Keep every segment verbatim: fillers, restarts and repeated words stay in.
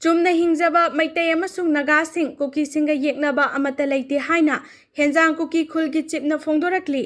ꯆꯨꯝꯅ ꯍꯤꯡꯖꯕ ꯃꯩꯇꯩ ꯑꯃꯁꯨꯡ ꯅꯥꯒꯥꯁꯤꯡ ꯀꯨꯀꯤꯁꯤꯡꯒ ꯌꯦꯛꯅꯕ ꯑꯃꯠꯇ ꯂꯩꯇꯦ ꯍꯥꯏꯅ ꯍꯦꯟꯖꯥꯡ ꯀꯨꯀꯤ ꯈꯨꯜꯒꯤ ꯆꯤꯞꯅ ꯐꯣꯡꯗꯣꯔꯛꯂꯤ꯫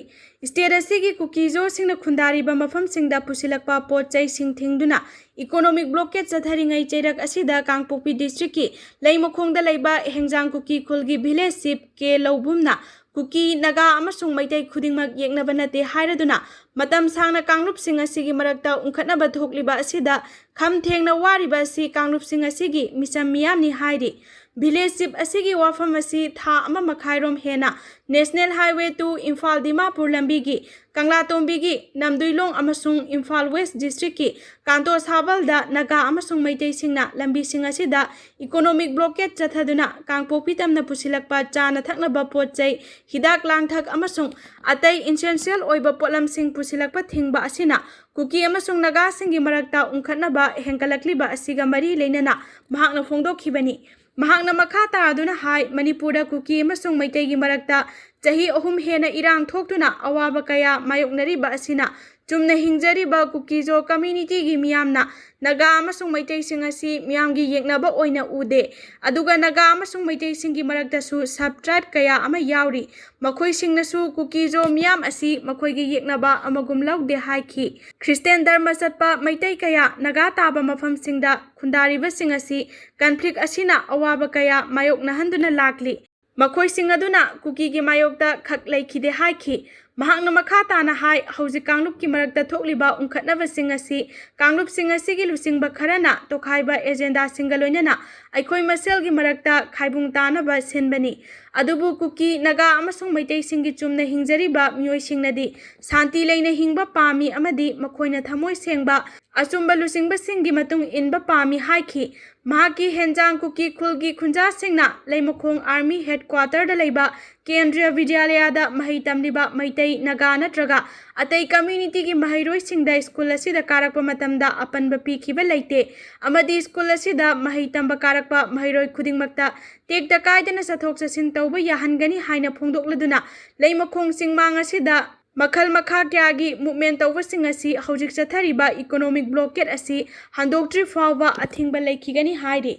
ꯁ꯭ꯇꯦꯠ ꯑꯁꯤꯒꯤ ꯀꯨꯀꯤꯖꯣꯁꯤꯡꯅ ꯈꯨꯟꯗꯥꯔꯤꯕ ꯃꯐꯝꯁꯤꯡꯗ ꯄꯨꯁꯤꯜꯂꯛꯄ ꯄꯣꯠ ꯆꯩꯁꯤꯡ ꯊꯤꯡꯗꯨꯅ ꯏꯀꯣꯅꯣꯃꯤꯛ ꯕ꯭ꯂꯣꯀꯦꯠ ꯆꯠꯊꯔꯤꯉꯩ ꯆꯩꯔꯛ ꯑꯁꯤꯗ ꯀꯥꯡꯄꯣꯛꯄꯤ ꯗꯤꯁꯇ꯭ꯔꯤꯛꯀꯤ ꯂꯩꯃꯈꯣꯡꯗ ꯂꯩꯕ ꯍꯦꯟꯖꯥꯡ ꯀꯨꯀꯤ ꯈꯨꯜꯒꯤ ꯚꯤꯂꯦꯖ ꯆꯤꯞ ꯀꯦ ꯂꯧꯕꯨꯝꯅ ꯀꯨꯀꯤ, ꯅꯥꯒꯥ ꯑꯃꯁꯨꯡ ꯃꯩꯇꯩ ꯈꯨꯗꯤꯡꯃꯛ ꯌꯦꯛꯅꯕ ꯅꯠꯇꯦ ꯍꯥꯏꯔꯗꯨꯅ ꯃꯇꯝ ꯁꯥꯡꯅ ꯀꯥꯡꯂꯨꯞꯁꯤꯡ ꯑꯁꯤꯒꯤ ꯃꯔꯛꯇ ꯎꯪꯈꯠꯅꯕ ꯊꯣꯛꯂꯤꯕ ꯑꯁꯤꯗ ꯈꯝ ꯊꯦꯡꯅ ꯋꯥꯔꯤꯕ ꯑꯁꯤ ꯀꯥꯡꯂꯨꯞꯁꯤꯡ ꯑꯁꯤꯒꯤ ꯃꯤꯆꯝ ꯃꯤꯌꯥꯝꯅꯤ ꯍꯥꯏꯔꯤ꯫ ꯚꯤꯂꯦꯖ ꯆꯤꯞ ꯑꯁꯤꯒꯤ ꯋꯥꯐꯝ ꯑꯁꯤ ꯊꯥ ꯑꯃ ꯃꯈꯥꯏꯔꯣꯝ ꯍꯦꯟꯅ national highway two Imphal Dimapur ꯂꯝꯕꯤꯒꯤ ꯀꯪꯂꯥꯇꯣꯝꯕꯤꯒꯤ ꯅꯝꯗꯨꯏꯂꯣꯡ ꯑꯃꯁꯨꯡ ꯏꯝꯐꯥꯜ ꯋꯦꯁ ꯗꯤꯁꯇ꯭ꯔꯤꯛꯀꯤ ꯀꯥꯟꯇꯣ ꯁꯥꯕꯜꯗ ꯅꯥꯒꯥ ꯑꯃꯁꯨꯡ ꯃꯩꯇꯩꯁꯤꯡꯅ ꯂꯝꯕꯤꯁꯤꯡ ꯑꯁꯤꯗ ꯏꯀꯣꯅꯣꯃꯤꯛ ꯕ꯭ꯂꯣꯀꯦꯠ ꯆꯠꯊꯗꯨꯅ ꯀꯥꯡꯄꯣꯛꯄꯤ ꯇꯝꯅ ꯄꯨꯁꯤꯜꯂꯛꯄ ꯆꯥꯅ ꯊꯛꯅꯕ ꯄꯣꯠ ꯆꯩ, ꯍꯤꯗꯥꯛ ꯂꯥꯡꯊꯛ ꯑꯃꯁꯨꯡ ꯑꯇꯩ ꯏꯁꯦꯟꯁꯤꯌꯦꯜ ꯑꯣꯏꯕ ꯄꯣꯠꯂꯝꯁꯤꯡ ꯄꯨꯁꯤꯜꯂꯛꯄ ꯊꯤꯡꯕ ꯑꯁꯤꯅ ꯀꯨꯀꯤ ꯑꯃꯁꯨꯡ ꯅꯥꯒꯥꯁꯤꯡꯒꯤ ꯃꯔꯛꯇ ꯎꯪꯈꯠꯅꯕ ꯍꯦꯟꯒꯠꯂꯛꯂꯤꯕ ꯑꯁꯤꯒ ꯃꯔꯤ ꯂꯩꯅꯅ ꯃꯍꯥꯛꯅ ꯐꯣꯡꯗꯣꯛꯈꯤꯕꯅꯤ꯫ ꯃꯍꯥꯛꯅ ꯃꯈꯥ ꯇꯥꯗꯨꯅ ꯍꯥꯏ, ꯃꯅꯤꯄꯨꯔꯗ ꯀꯨꯀꯤ ꯑꯃꯁꯨꯡ ꯃꯩꯇꯩꯒꯤ ꯃꯔꯛꯇ ꯆꯍꯤ ꯑꯍꯨꯝ ꯍꯦꯟꯅ ꯏꯔꯥꯡ ꯊꯣꯛꯇꯨꯅ ꯑꯋꯥꯕ ꯀꯌꯥ ꯃꯥꯌꯣꯛꯅꯔꯤꯕ ꯑꯁꯤꯅ ꯆꯨꯝꯅ ꯍꯤꯡꯖꯔꯤꯕ ꯀꯨꯀꯤꯖꯣ ꯀꯝꯃ꯭ꯌꯨꯅꯤꯇꯤꯒꯤ ꯃꯤꯌꯥꯝꯅ ꯅꯥꯒꯥ ꯑꯃꯁꯨꯡ ꯃꯩꯇꯩꯁꯤꯡ ꯑꯁꯤ ꯃꯤꯌꯥꯝꯒꯤ ꯌꯦꯛꯅꯕ ꯑꯣꯏꯅ ꯎꯗꯦ꯫ ꯑꯗꯨꯒ ꯅꯥꯒꯥ ꯑꯃꯁꯨꯡ ꯃꯩꯇꯩꯁꯤꯡꯒꯤ ꯃꯔꯛꯇꯁꯨ ꯁꯕ ꯇ꯭ꯔꯥꯏꯕ ꯀꯌꯥ ꯑꯃ ꯌꯥꯎꯔꯤ꯫ ꯃꯈꯣꯏꯁꯤꯡꯅꯁꯨ ꯀꯨꯀꯤꯖꯣ ꯃꯤꯌꯥꯝ ꯑꯁꯤ ꯃꯈꯣꯏꯒꯤ ꯌꯦꯛꯅꯕ ꯑꯃꯒꯨꯝ ꯂꯧꯗꯦ ꯍꯥꯏꯈꯤ꯫ ꯈ꯭ꯔꯤꯁꯇꯦꯟ ꯙꯔꯃ ꯆꯠꯄ ꯃꯩꯇꯩ ꯀꯌꯥ ꯅꯥꯒꯥ ꯇꯥꯕ ꯃꯐꯝꯁꯤꯡꯗ ꯈꯨꯟꯗꯥꯔꯤꯕꯁꯤꯡ ꯑꯁꯤ ꯀꯟꯐ꯭ꯂꯤꯛ ꯑꯁꯤꯅ ꯑꯋꯥꯕ ꯀꯌꯥ ꯃꯥꯌꯣꯛꯅꯍꯟꯗꯨꯅ ꯂꯥꯛꯂꯤ꯫ ꯃꯈꯣꯏꯁꯤꯡ ꯑꯗꯨꯅ ꯀꯨꯀꯤꯒꯤ ꯃꯥꯌꯣꯛꯇ ꯈꯛ ꯂꯩꯈꯤꯗꯦ ꯍꯥꯏꯈꯤ꯫ ꯃꯍꯥꯛꯅ ꯃꯈꯥ ꯇꯥꯅ ꯍꯥꯏ, ꯍꯧꯖꯤꯛ ꯀꯥꯡꯂꯨꯞꯀꯤ ꯃꯔꯛꯇ ꯊꯣꯛꯂꯤꯕ ꯎꯪꯈꯠꯅꯕꯁꯤꯡ ꯑꯁꯤ ꯀꯥꯡꯂꯨꯞꯁꯤꯡ ꯑꯁꯤꯒꯤ ꯂꯨꯆꯤꯡꯕ ꯈꯔꯅ ꯇꯣꯈꯥꯏꯕ ꯑꯦꯖꯦꯟꯗꯥꯁꯤꯡꯒ ꯂꯣꯏꯅꯅ ꯑꯩꯈꯣꯏ ꯃꯁꯦꯜꯒꯤ ꯃꯔꯛꯇ ꯈꯥꯏꯕꯨꯡ ꯇꯥꯅꯕ ꯁꯤꯟꯕꯅꯤ꯫ ꯑꯗꯨꯕꯨ ꯀꯨꯀꯤ, ꯅꯥꯒꯥ ꯑꯃꯁꯨꯡ ꯃꯩꯇꯩꯁꯤꯡꯒꯤ ꯆꯨꯝꯅ ꯍꯤꯡꯖꯔꯤꯕ ꯃꯤꯑꯣꯏꯁꯤꯡꯅꯗꯤ ꯁꯥꯟꯇꯤ ꯂꯩꯅ ꯍꯤꯡꯕ ꯄꯥꯝꯃꯤ ꯑꯃꯗꯤ ꯃꯈꯣꯏꯅ ꯊꯃꯣꯏ ꯁꯦꯡꯕ ꯑꯆꯨꯝꯕ ꯂꯨꯆꯤꯡꯕꯁꯤꯡꯒꯤ ꯃꯇꯨꯡ ꯏꯟꯕ ꯄꯥꯝꯃꯤ ꯍꯥꯏꯈꯤ꯫ ꯃꯍꯥꯛꯀꯤ ꯍꯦꯟꯖꯥꯡ ꯀꯨꯀꯤ ꯈꯨꯜꯒꯤ ꯈꯨꯟꯖꯥꯁꯤꯡꯅ ꯂꯩꯃꯈꯣꯡ ꯑꯥꯔꯃꯤ ꯍꯦꯗꯀ꯭ꯋꯥꯇꯔꯗ ꯂꯩꯕ ꯀꯦꯟꯗ꯭ꯔꯤꯌ ꯕꯤꯗ꯭ꯌꯥꯂꯌꯥꯗ ꯃꯍꯩ ꯇꯝꯂꯤꯕ ꯃꯩꯇꯩ, ꯅꯥꯒꯥ ꯅꯠꯇ꯭ꯔꯒ ꯑꯇꯩ ꯀꯝꯃ꯭ꯌꯨꯅꯤꯇꯤꯒꯤ ꯃꯍꯩꯔꯣꯏꯁꯤꯡꯗ ꯁ꯭ꯀꯨꯜ ꯑꯁꯤꯗ ꯀꯥꯔꯛꯄ ꯃꯇꯝꯗ ꯑꯄꯟꯕ ꯄꯤꯈꯤꯕ ꯂꯩꯇꯦ ꯑꯃꯗꯤ ꯁ꯭ꯀꯨꯜ ꯑꯁꯤꯗ ꯃꯍꯩ ꯇꯝꯕ ꯀꯥꯔꯛꯄ ꯃꯍꯩꯔꯣꯏ ꯈꯨꯗꯤꯡꯃꯛꯇ ꯇꯦꯛꯇ ꯀꯥꯏꯗꯅ ꯆꯠꯊꯣꯛ ꯆꯠꯁꯤꯟ ꯇꯧꯕ ꯌꯥꯍꯟꯒꯅꯤ ꯍꯥꯏꯅ ꯐꯣꯡꯗꯣꯛꯂꯗꯨꯅ ꯂꯩꯃꯈꯣꯡ ꯆꯤꯡꯃꯥꯡ ꯑꯁꯤꯗ ꯃꯈꯜ ꯃꯈꯥ ꯀꯌꯥꯒꯤ ꯃꯨꯚꯃꯦꯟ ꯇꯧꯕꯁꯤꯡ ꯑꯁꯤ ꯍꯧꯖꯤꯛ ꯆꯠꯊꯔꯤꯕ ꯏꯀꯣꯅꯣꯃꯤꯛ ꯕ꯭ꯂꯣꯀꯦꯠ ꯑꯁꯤ ꯍꯟꯗꯣꯛꯇ꯭ꯔꯤ ꯐꯥꯎꯕ ꯑꯊꯤꯡꯕ ꯂꯩꯈꯤꯒꯅꯤ ꯍꯥꯏꯔꯤ꯫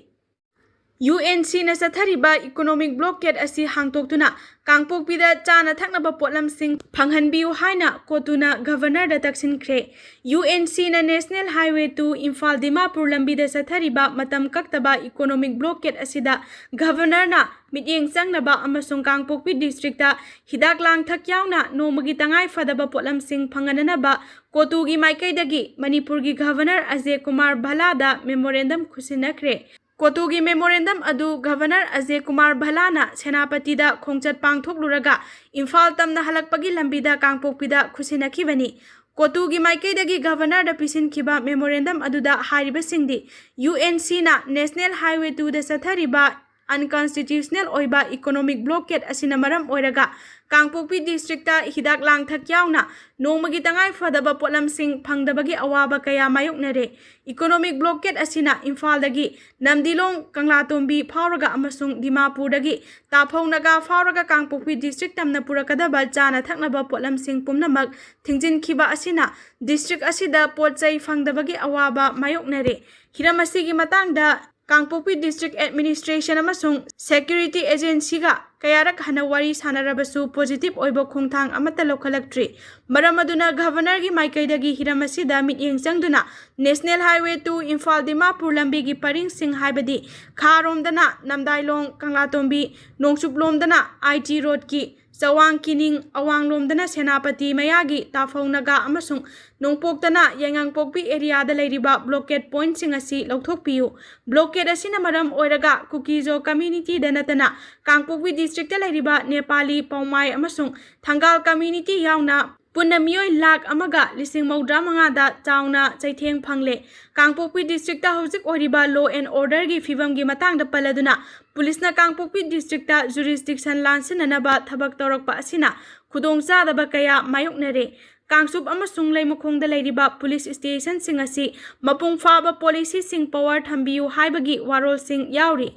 UNCꯅ ꯆꯠꯊꯔꯤꯕ economic blockade ꯑꯁꯤ ꯍꯥꯡꯗꯣꯛꯇꯨꯅ ꯀꯥꯡꯄꯣꯛꯄꯤꯗ ꯆꯥꯅ ꯊꯛꯅꯕ ꯄꯣꯠꯂꯝꯁꯤꯡ ꯐꯪꯍꯟꯕꯤꯌꯨ ꯍꯥꯏꯅ ꯀꯣꯇꯨꯅ Governorꯗ ꯇꯛꯁꯤꯟꯈ꯭ꯔꯦ꯫ UNCꯅ National Highway two Imphal Dimapur ꯂꯝꯕꯤꯗ ꯆꯠꯊꯔꯤꯕ ꯃꯇꯝ ꯀꯛꯇꯕ economic blockade ꯑꯁꯤꯗ Governorꯅ ꯃꯤꯠꯌꯦꯡ ꯆꯪꯅꯕ ꯑꯃꯁꯨꯡ ꯀꯥꯡꯄꯣꯛꯄꯤ districtꯇ ꯍꯤꯗꯥꯛ ꯂꯥꯡꯊꯛ ꯌꯥꯎꯅ ꯅꯣꯡꯃꯒꯤ ꯇꯉꯥꯏ ꯐꯗꯕ ꯄꯣꯠꯂꯝꯁꯤꯡ ꯐꯪꯍꯟꯅꯅꯕ ꯀꯣꯇꯨꯒꯤ ꯃꯥꯏꯀꯩꯗꯒꯤ ꯃꯅꯤꯄꯨꯔꯒꯤ Governor ꯑꯖꯦ ꯀꯨꯃꯥꯔ ꯚꯜꯂꯥꯗ memorandum ꯈꯨꯠꯁꯤꯟꯅꯈ꯭ꯔꯦ꯫ ꯀꯣꯇꯨꯒꯤ memorandum ꯑꯗꯨ Governor ꯑꯖꯦ ꯀꯨꯃꯥꯔ ꯚꯜꯂꯥꯅ ꯁꯦꯅꯥꯄꯇꯤꯗ ꯈꯣꯡꯆꯠ ꯄꯥꯡꯊꯣꯛꯂꯨꯔꯒ ꯏꯝꯐꯥꯜ ꯇꯝꯅ ꯍꯜꯂꯛꯄꯒꯤ ꯂꯝꯕꯤꯗ ꯀꯥꯡꯄꯣꯛꯄꯤꯗ ꯈꯨꯠꯁꯤꯟꯅꯈꯤꯕꯅꯤ꯫ ꯀꯣꯇꯨꯒꯤ ꯃꯥꯏꯀꯩꯗꯒꯤ Governorꯗ ꯄꯤꯁꯤꯟꯈꯤꯕ memorandum ꯑꯗꯨꯗ ꯍꯥꯏꯔꯤꯕꯁꯤꯡꯗꯤ UNCꯅ National Highway twoꯗ ꯆꯠꯊꯔꯤꯕ unconstitutional ꯑꯣꯏꯕ economic blockade ꯑꯁꯤꯅ ꯃꯔꯝ ꯑꯣꯏꯔꯒ ꯀꯥꯡꯄꯣꯛꯄꯤ districtꯇ ꯍꯤꯗꯥꯛ ꯂꯥꯡꯊꯛ ꯌꯥꯎꯅ ꯅꯣꯡꯃꯒꯤ ꯇꯉꯥꯏ ꯐꯗꯕ ꯄꯣꯠꯂꯝꯁꯤꯡ ꯐꯪꯗꯕꯒꯤ ꯑꯋꯥꯕ ꯀꯌꯥ ꯃꯥꯌꯣꯛꯅꯔꯦ꯫ Economic blockade ꯑꯁꯤꯅ ꯏꯝꯐꯥꯜꯗꯒꯤ ꯅꯝꯗꯤꯂꯣꯡ, ꯀꯪꯂꯥꯇꯣꯝꯕꯤ ꯐꯥꯎꯔꯒ ꯑꯃꯁꯨꯡ ꯗꯤꯃꯥꯄꯨꯔꯗꯒꯤ ꯇꯥꯐꯧ ꯅꯥꯒꯥ ꯐꯥꯎꯔꯒ ꯀꯥꯡꯄꯣꯛꯄꯤ district ꯇꯝꯅ ꯄꯨꯔꯛꯀꯗꯕ ꯆꯥꯅ ꯊꯛꯅꯕ ꯄꯣꯠꯂꯝꯁꯤꯡ ꯄꯨꯝꯅꯃꯛ ꯊꯤꯡꯖꯤꯟꯈꯤꯕ ꯑꯁꯤꯅ district ꯑꯁꯤꯗ ꯄꯣꯠ ꯆꯩ ꯐꯪꯗꯕꯒꯤ ꯑꯋꯥꯕ ꯃꯥꯌꯣꯛꯅꯔꯦ꯫ ꯍꯤꯔꯝ ꯑꯁꯤꯒꯤ ꯃꯇꯥꯡꯗ ꯀꯥꯡꯄꯣꯛꯄꯤ district administration ꯑꯃꯁꯨꯡ security agencyꯒ ꯀꯌꯥꯔꯛ ꯍꯟꯅ ꯋꯥꯔꯤ ꯁꯥꯟꯅꯔꯕꯁꯨ positive ꯑꯣꯏꯕ ꯈꯣꯡꯊꯥꯡ ꯑꯃꯠꯇ ꯂꯧꯈꯠꯂꯛꯇ꯭ꯔꯤ꯫ ꯃꯔꯝ ꯑꯗꯨꯅ Governorꯒꯤ ꯃꯥꯏꯀꯩꯗꯒꯤ ꯍꯤꯔꯝ ꯑꯁꯤꯗ ꯃꯤꯠꯌꯦꯡ ꯆꯪꯗꯨꯅ National Highway two Imphal Dimapur ꯂꯝꯕꯤꯒꯤ ꯄꯔꯤꯡꯁꯤꯡ ꯍꯥꯏꯕꯗꯤ ꯈꯥꯔꯣꯝꯗꯅ ꯅꯝꯗꯥꯏꯂꯣꯡ, ꯀꯪꯂꯥꯇꯣꯝꯕꯤ, ꯅꯣꯡꯆꯨꯞꯂꯣꯝꯗꯅ IT roadꯀꯤ ꯆꯋꯥꯡ ꯀꯤꯅꯤꯡ, ꯑꯋꯥꯡꯂꯣꯝꯗꯅ ꯁꯦꯅꯥꯄꯇꯤ ꯃꯌꯥꯒꯤ ꯇꯥꯐꯧ ꯅꯥꯒꯥ ꯑꯃꯁꯨꯡ ꯅꯣꯡꯄꯣꯛꯇꯅ ꯌꯥꯏꯉꯪꯄꯣꯛꯄꯤ areaꯗ ꯂꯩꯔꯤꯕ blockade pointꯁꯤꯡ ꯑꯁꯤ ꯂꯧꯊꯣꯛꯄꯤꯌꯨ꯫ Blockade ꯑꯁꯤꯅ ꯃꯔꯝ ꯑꯣꯏꯔꯒ ꯀꯨꯀꯤꯖꯣ communityꯗ ꯅꯠꯇꯅ ꯀꯥꯡꯄꯣꯛꯄꯤ districtꯇ ꯂꯩꯔꯤꯕ ꯅꯦꯄꯥꯂꯤ, ꯄꯥꯎꯃꯥꯏ ꯑꯃꯁꯨꯡ ꯊꯪꯒꯥꯜ community ꯌꯥꯎꯅ ꯄꯨꯟꯅ ꯃꯤꯑꯣꯏ ꯂꯥꯈ ꯑꯃꯒ ꯂꯤꯁꯤꯡ ꯃꯧꯗ꯭ꯔꯥ ꯃꯉꯥꯗ ꯆꯥꯎꯅ ꯆꯩꯊꯦꯡ ꯐꯪꯂꯦ꯫ ꯀꯥꯡꯄꯣꯛꯄꯤ districtꯇ ꯍꯧꯖꯤꯛ ꯑꯣꯏꯔꯤꯕ law and orderꯒꯤ ꯐꯤꯕꯝꯒꯤ ꯃꯇꯥꯡꯗ ꯄꯜꯂꯗꯨꯅ, ꯄꯨꯂꯤꯁꯅ ꯀꯥꯡꯄꯣꯛꯄꯤ districtꯇ jurisdiction ꯂꯥꯟꯁꯤꯟꯅꯅꯕ ꯊꯕꯛ ꯇꯧꯔꯛꯄ ꯑꯁꯤꯅ ꯈꯨꯗꯣꯡꯆꯥꯗꯕ ꯀꯌꯥ ꯃꯥꯌꯣꯛꯅꯔꯦ꯫ ꯀꯥꯡꯆꯨꯞ ꯑꯃꯁꯨꯡ ꯂꯩꯃꯈꯣꯡꯗ ꯂꯩꯔꯤꯕ ꯄꯨꯂꯤꯁ stationꯁꯤꯡ ꯑꯁꯤ ꯃꯄꯨꯡ ꯐꯥꯕ policyꯁꯤꯡ power ꯊꯝꯕꯤꯌꯨ ꯍꯥꯏꯕꯒꯤ ꯋꯥꯔꯣꯜꯁꯤꯡ ꯌꯥꯎꯔꯤ꯫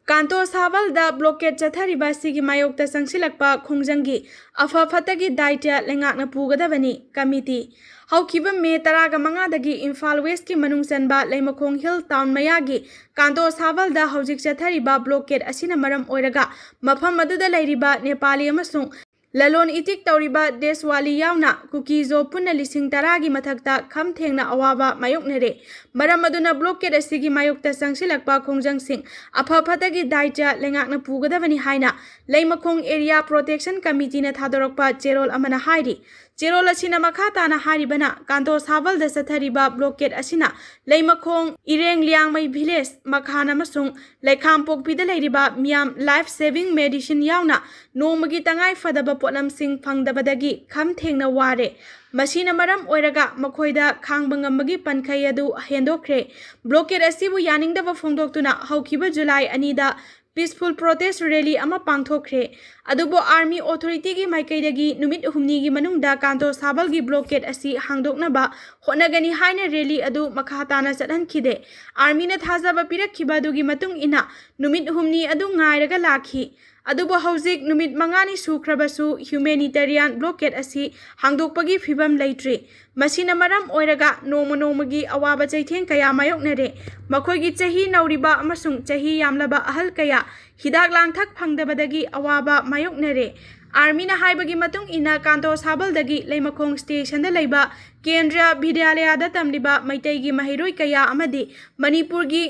ꯀꯥꯟꯇꯣ ꯁꯥꯕꯜꯗ blockade ꯆꯠꯊꯔꯤꯕ ꯑꯁꯤꯒꯤ ꯃꯥꯌꯣꯛꯇ ꯆꯪꯁꯤꯜꯂꯛꯄ ꯈꯣꯡꯖꯪꯒꯤ ꯑꯐ ꯐꯠꯇꯒꯤ ꯗꯥꯏꯇ꯭ꯌ ꯂꯩꯉꯥꯛꯅ ꯄꯨꯒꯗꯕꯅꯤ꯫ Committee꯫ ꯍꯧꯈꯤꯕ ꯃꯦ ꯇꯔꯥꯒ ꯃꯉꯥꯗꯒꯤ ꯏꯝꯐꯥꯜ ꯋꯦꯁꯀꯤ ꯃꯅꯨꯡ ꯆꯟꯕ ꯂꯩꯃꯈꯣꯡ ꯍꯤꯜ ꯇꯥꯎꯟ ꯃꯌꯥꯒꯤ ꯀꯥꯟꯇꯣ ꯁꯥꯕꯜꯗ ꯍꯧꯖꯤꯛ ꯆꯠꯊꯔꯤꯕ ꯕ꯭ꯂꯣꯀꯦꯠ ꯑꯁꯤꯅ ꯃꯔꯝ ꯑꯣꯏꯔꯒ ꯃꯐꯝ ꯑꯗꯨꯗ ꯂꯩꯔꯤꯕ ꯅꯦꯄꯥꯂꯤ ꯑꯃꯁꯨꯡ ꯂꯂꯣꯟ ꯏꯇꯤꯛ ꯇꯧꯔꯤꯕ ꯗꯦꯁꯋꯥꯂꯤ ꯌꯥꯎꯅ ꯀꯨꯀꯤꯖꯣ ꯄꯨꯟꯅ ꯂꯤꯁꯤꯡ ꯇꯔꯥꯒꯤ ꯃꯊꯛꯇ ꯈꯝ ꯊꯦꯡꯅ ꯑꯋꯥꯕ ꯃꯥꯌꯣꯛꯅꯔꯦ꯫ ꯃꯔꯝ ꯑꯗꯨꯅ ꯕ꯭ꯂꯣꯀꯦꯠ ꯑꯁꯤꯒꯤ ꯃꯥꯌꯣꯛꯇ ꯆꯪꯁꯤꯜꯂꯛꯄ ꯈꯣꯡꯖꯪꯁꯤꯡ ꯑꯐ ꯐꯠꯇꯒꯤ ꯗꯥꯏꯇ꯭ꯌ ꯂꯩꯉꯥꯛꯅ ꯄꯨꯒꯗꯕꯅꯤ ꯍꯥꯏꯅ ꯂꯩꯃꯈꯣꯡ ꯑꯦꯔꯤꯌꯥ ꯄ꯭ꯔꯣꯇꯦꯛꯁꯟ ꯀꯃꯤꯇꯤꯅ ꯊꯥꯗꯣꯔꯛꯄ ꯆꯦꯔꯣꯜ ꯑꯃꯅ ꯍꯥꯏꯔꯤ꯫ ꯆꯦꯔꯣꯜ ꯑꯁꯤꯅ ꯃꯈꯥ ꯇꯥꯅ ꯍꯥꯏꯔꯤꯕꯅ, ꯀꯥꯟꯇꯣ ꯁꯥꯕꯜꯗ ꯆꯠꯊꯔꯤꯕ ꯕ꯭ꯂꯣꯀꯦꯠ ꯑꯁꯤꯅ ꯂꯩꯃꯈꯣꯡ, ꯏꯔꯦꯡ ꯂꯤꯌꯥꯡꯃꯩ ꯚꯤꯂꯦꯖ, ꯃꯈꯥꯟ ꯑꯃꯁꯨꯡ ꯂꯩꯈꯥꯝꯄꯣꯛꯄꯤꯗ ꯂꯩꯔꯤꯕ ꯃꯤꯌꯥꯝ ꯂꯥꯏꯐ ꯁꯦꯚꯤꯡ ꯃꯦꯗꯤꯁꯤꯟ ꯌꯥꯎꯅ ꯅꯣꯡꯃꯒꯤ ꯇꯉꯥꯏ ꯐꯗꯕ ꯄꯣꯠꯂꯝꯁꯤꯡ ꯐꯪꯗꯕꯗꯒꯤ ꯈꯝ ꯊꯦꯡꯅ ꯋꯥꯔꯦ꯫ ꯃꯁꯤꯅ ꯃꯔꯝ ꯑꯣꯏꯔꯒ ꯃꯈꯣꯏꯗ ꯈꯥꯡꯕ ꯉꯝꯕꯒꯤ ꯄꯟꯈꯩ ꯑꯗꯨ ꯍꯦꯟꯗꯣꯛꯈ꯭ꯔꯦ꯫ ꯕ꯭ꯂꯣꯀꯦꯠ ꯑꯁꯤꯕꯨ ꯌꯥꯅꯤꯡꯗꯕ ꯐꯣꯡꯗꯣꯛꯇꯨꯅ ꯍꯧꯈꯤꯕ ꯖꯨꯂꯥꯏ ꯑꯅꯤꯗ ꯄꯤꯁꯐꯨꯜ ꯄ꯭ꯔꯣꯇꯦꯁ ꯔꯦꯂꯤ ꯑꯃ ꯄꯥꯡꯊꯣꯛꯈ꯭ꯔꯦ꯫ ꯑꯗꯨꯕꯨ ꯑꯥꯔꯃꯤ ꯑꯣꯊꯣꯔꯤꯇꯤꯒꯤ ꯃꯥꯏꯀꯩꯗꯒꯤ ꯅꯨꯃꯤꯠ ꯍꯨꯝꯅꯤꯒꯤ ꯃꯅꯨꯡꯗ ꯀꯥꯟꯇꯣ ꯁꯥꯕꯜꯒꯤ ꯕ꯭ꯂꯣꯀꯦꯠ ꯑꯁꯤ ꯍꯥꯡꯗꯣꯛꯅꯕ ꯍꯣꯠꯅꯒꯅꯤ ꯍꯥꯏꯅ ꯔꯦꯂꯤ ꯑꯗꯨ ꯃꯈꯥ ꯇꯥꯅ ꯆꯠꯍꯟꯈꯤꯗꯦ꯫ ꯑꯥꯔꯃꯤꯅ ꯊꯥꯖꯕ ꯄꯤꯔꯛꯈꯤꯕ ꯑꯗꯨꯒꯤ ꯃꯇꯨꯡ ꯏꯟꯅ ꯅꯨꯃꯤꯠ ꯍꯨꯝꯅꯤ ꯑꯗꯨ ꯉꯥꯏꯔꯒ ꯂꯥꯛꯈꯤ꯫ ꯑꯗꯨꯕꯨ ꯍꯧꯖꯤꯛ ꯅꯨꯃꯤꯠ ꯃꯉꯥꯅꯤ ꯁꯨꯈ꯭ꯔꯕꯁꯨ ꯍ꯭ꯌꯨꯃꯦꯅꯤꯇꯦꯔꯤꯌꯥꯟ ꯕ꯭ꯂꯣꯀꯦꯠ ꯑꯁꯤ ꯍꯥꯡꯗꯣꯛꯄꯒꯤ ꯐꯤꯕꯝ ꯂꯩꯇ꯭ꯔꯤ꯫ ꯃꯁꯤꯅ ꯃꯔꯝ ꯑꯣꯏꯔꯒ ꯅꯣꯡꯃ ꯅꯣꯡꯃꯒꯤ ꯑꯋꯥꯕ ꯆꯩꯊꯦꯡ ꯀꯌꯥ ꯃꯥꯌꯣꯛꯅꯔꯦ꯫ ꯃꯈꯣꯏꯒꯤ ꯆꯍꯤ ꯅꯧꯔꯤꯕ ꯑꯃꯁꯨꯡ ꯆꯍꯤ ꯌꯥꯝꯂꯕ ꯑꯍꯜ ꯀꯌꯥ ꯍꯤꯗꯥꯛ ꯂꯥꯡꯊꯛ ꯐꯪꯗꯕꯗꯒꯤ ꯑꯋꯥꯕ ꯃꯥꯌꯣꯛꯅꯔꯦ꯫ ꯑꯥꯔꯃꯤꯅ ꯍꯥꯏꯕꯒꯤ ꯃꯇꯨꯡ ꯏꯟꯅ, ꯀꯥꯟꯇꯣ ꯁꯥꯕꯜꯗꯒꯤ ꯂꯩꯃꯈꯣꯡ ꯁ꯭ꯇꯦꯁꯟꯗ ꯂꯩꯕ ꯀꯦꯟꯗ꯭ꯔꯤꯌꯥ ꯕꯤꯗ꯭ꯌꯥꯂꯌꯥꯗ ꯇꯝꯂꯤꯕ ꯃꯩꯇꯩꯒꯤ ꯃꯍꯩꯔꯣꯏ ꯀꯌꯥ ꯑꯃꯗꯤ ꯃꯅꯤꯄꯨꯔꯒꯤ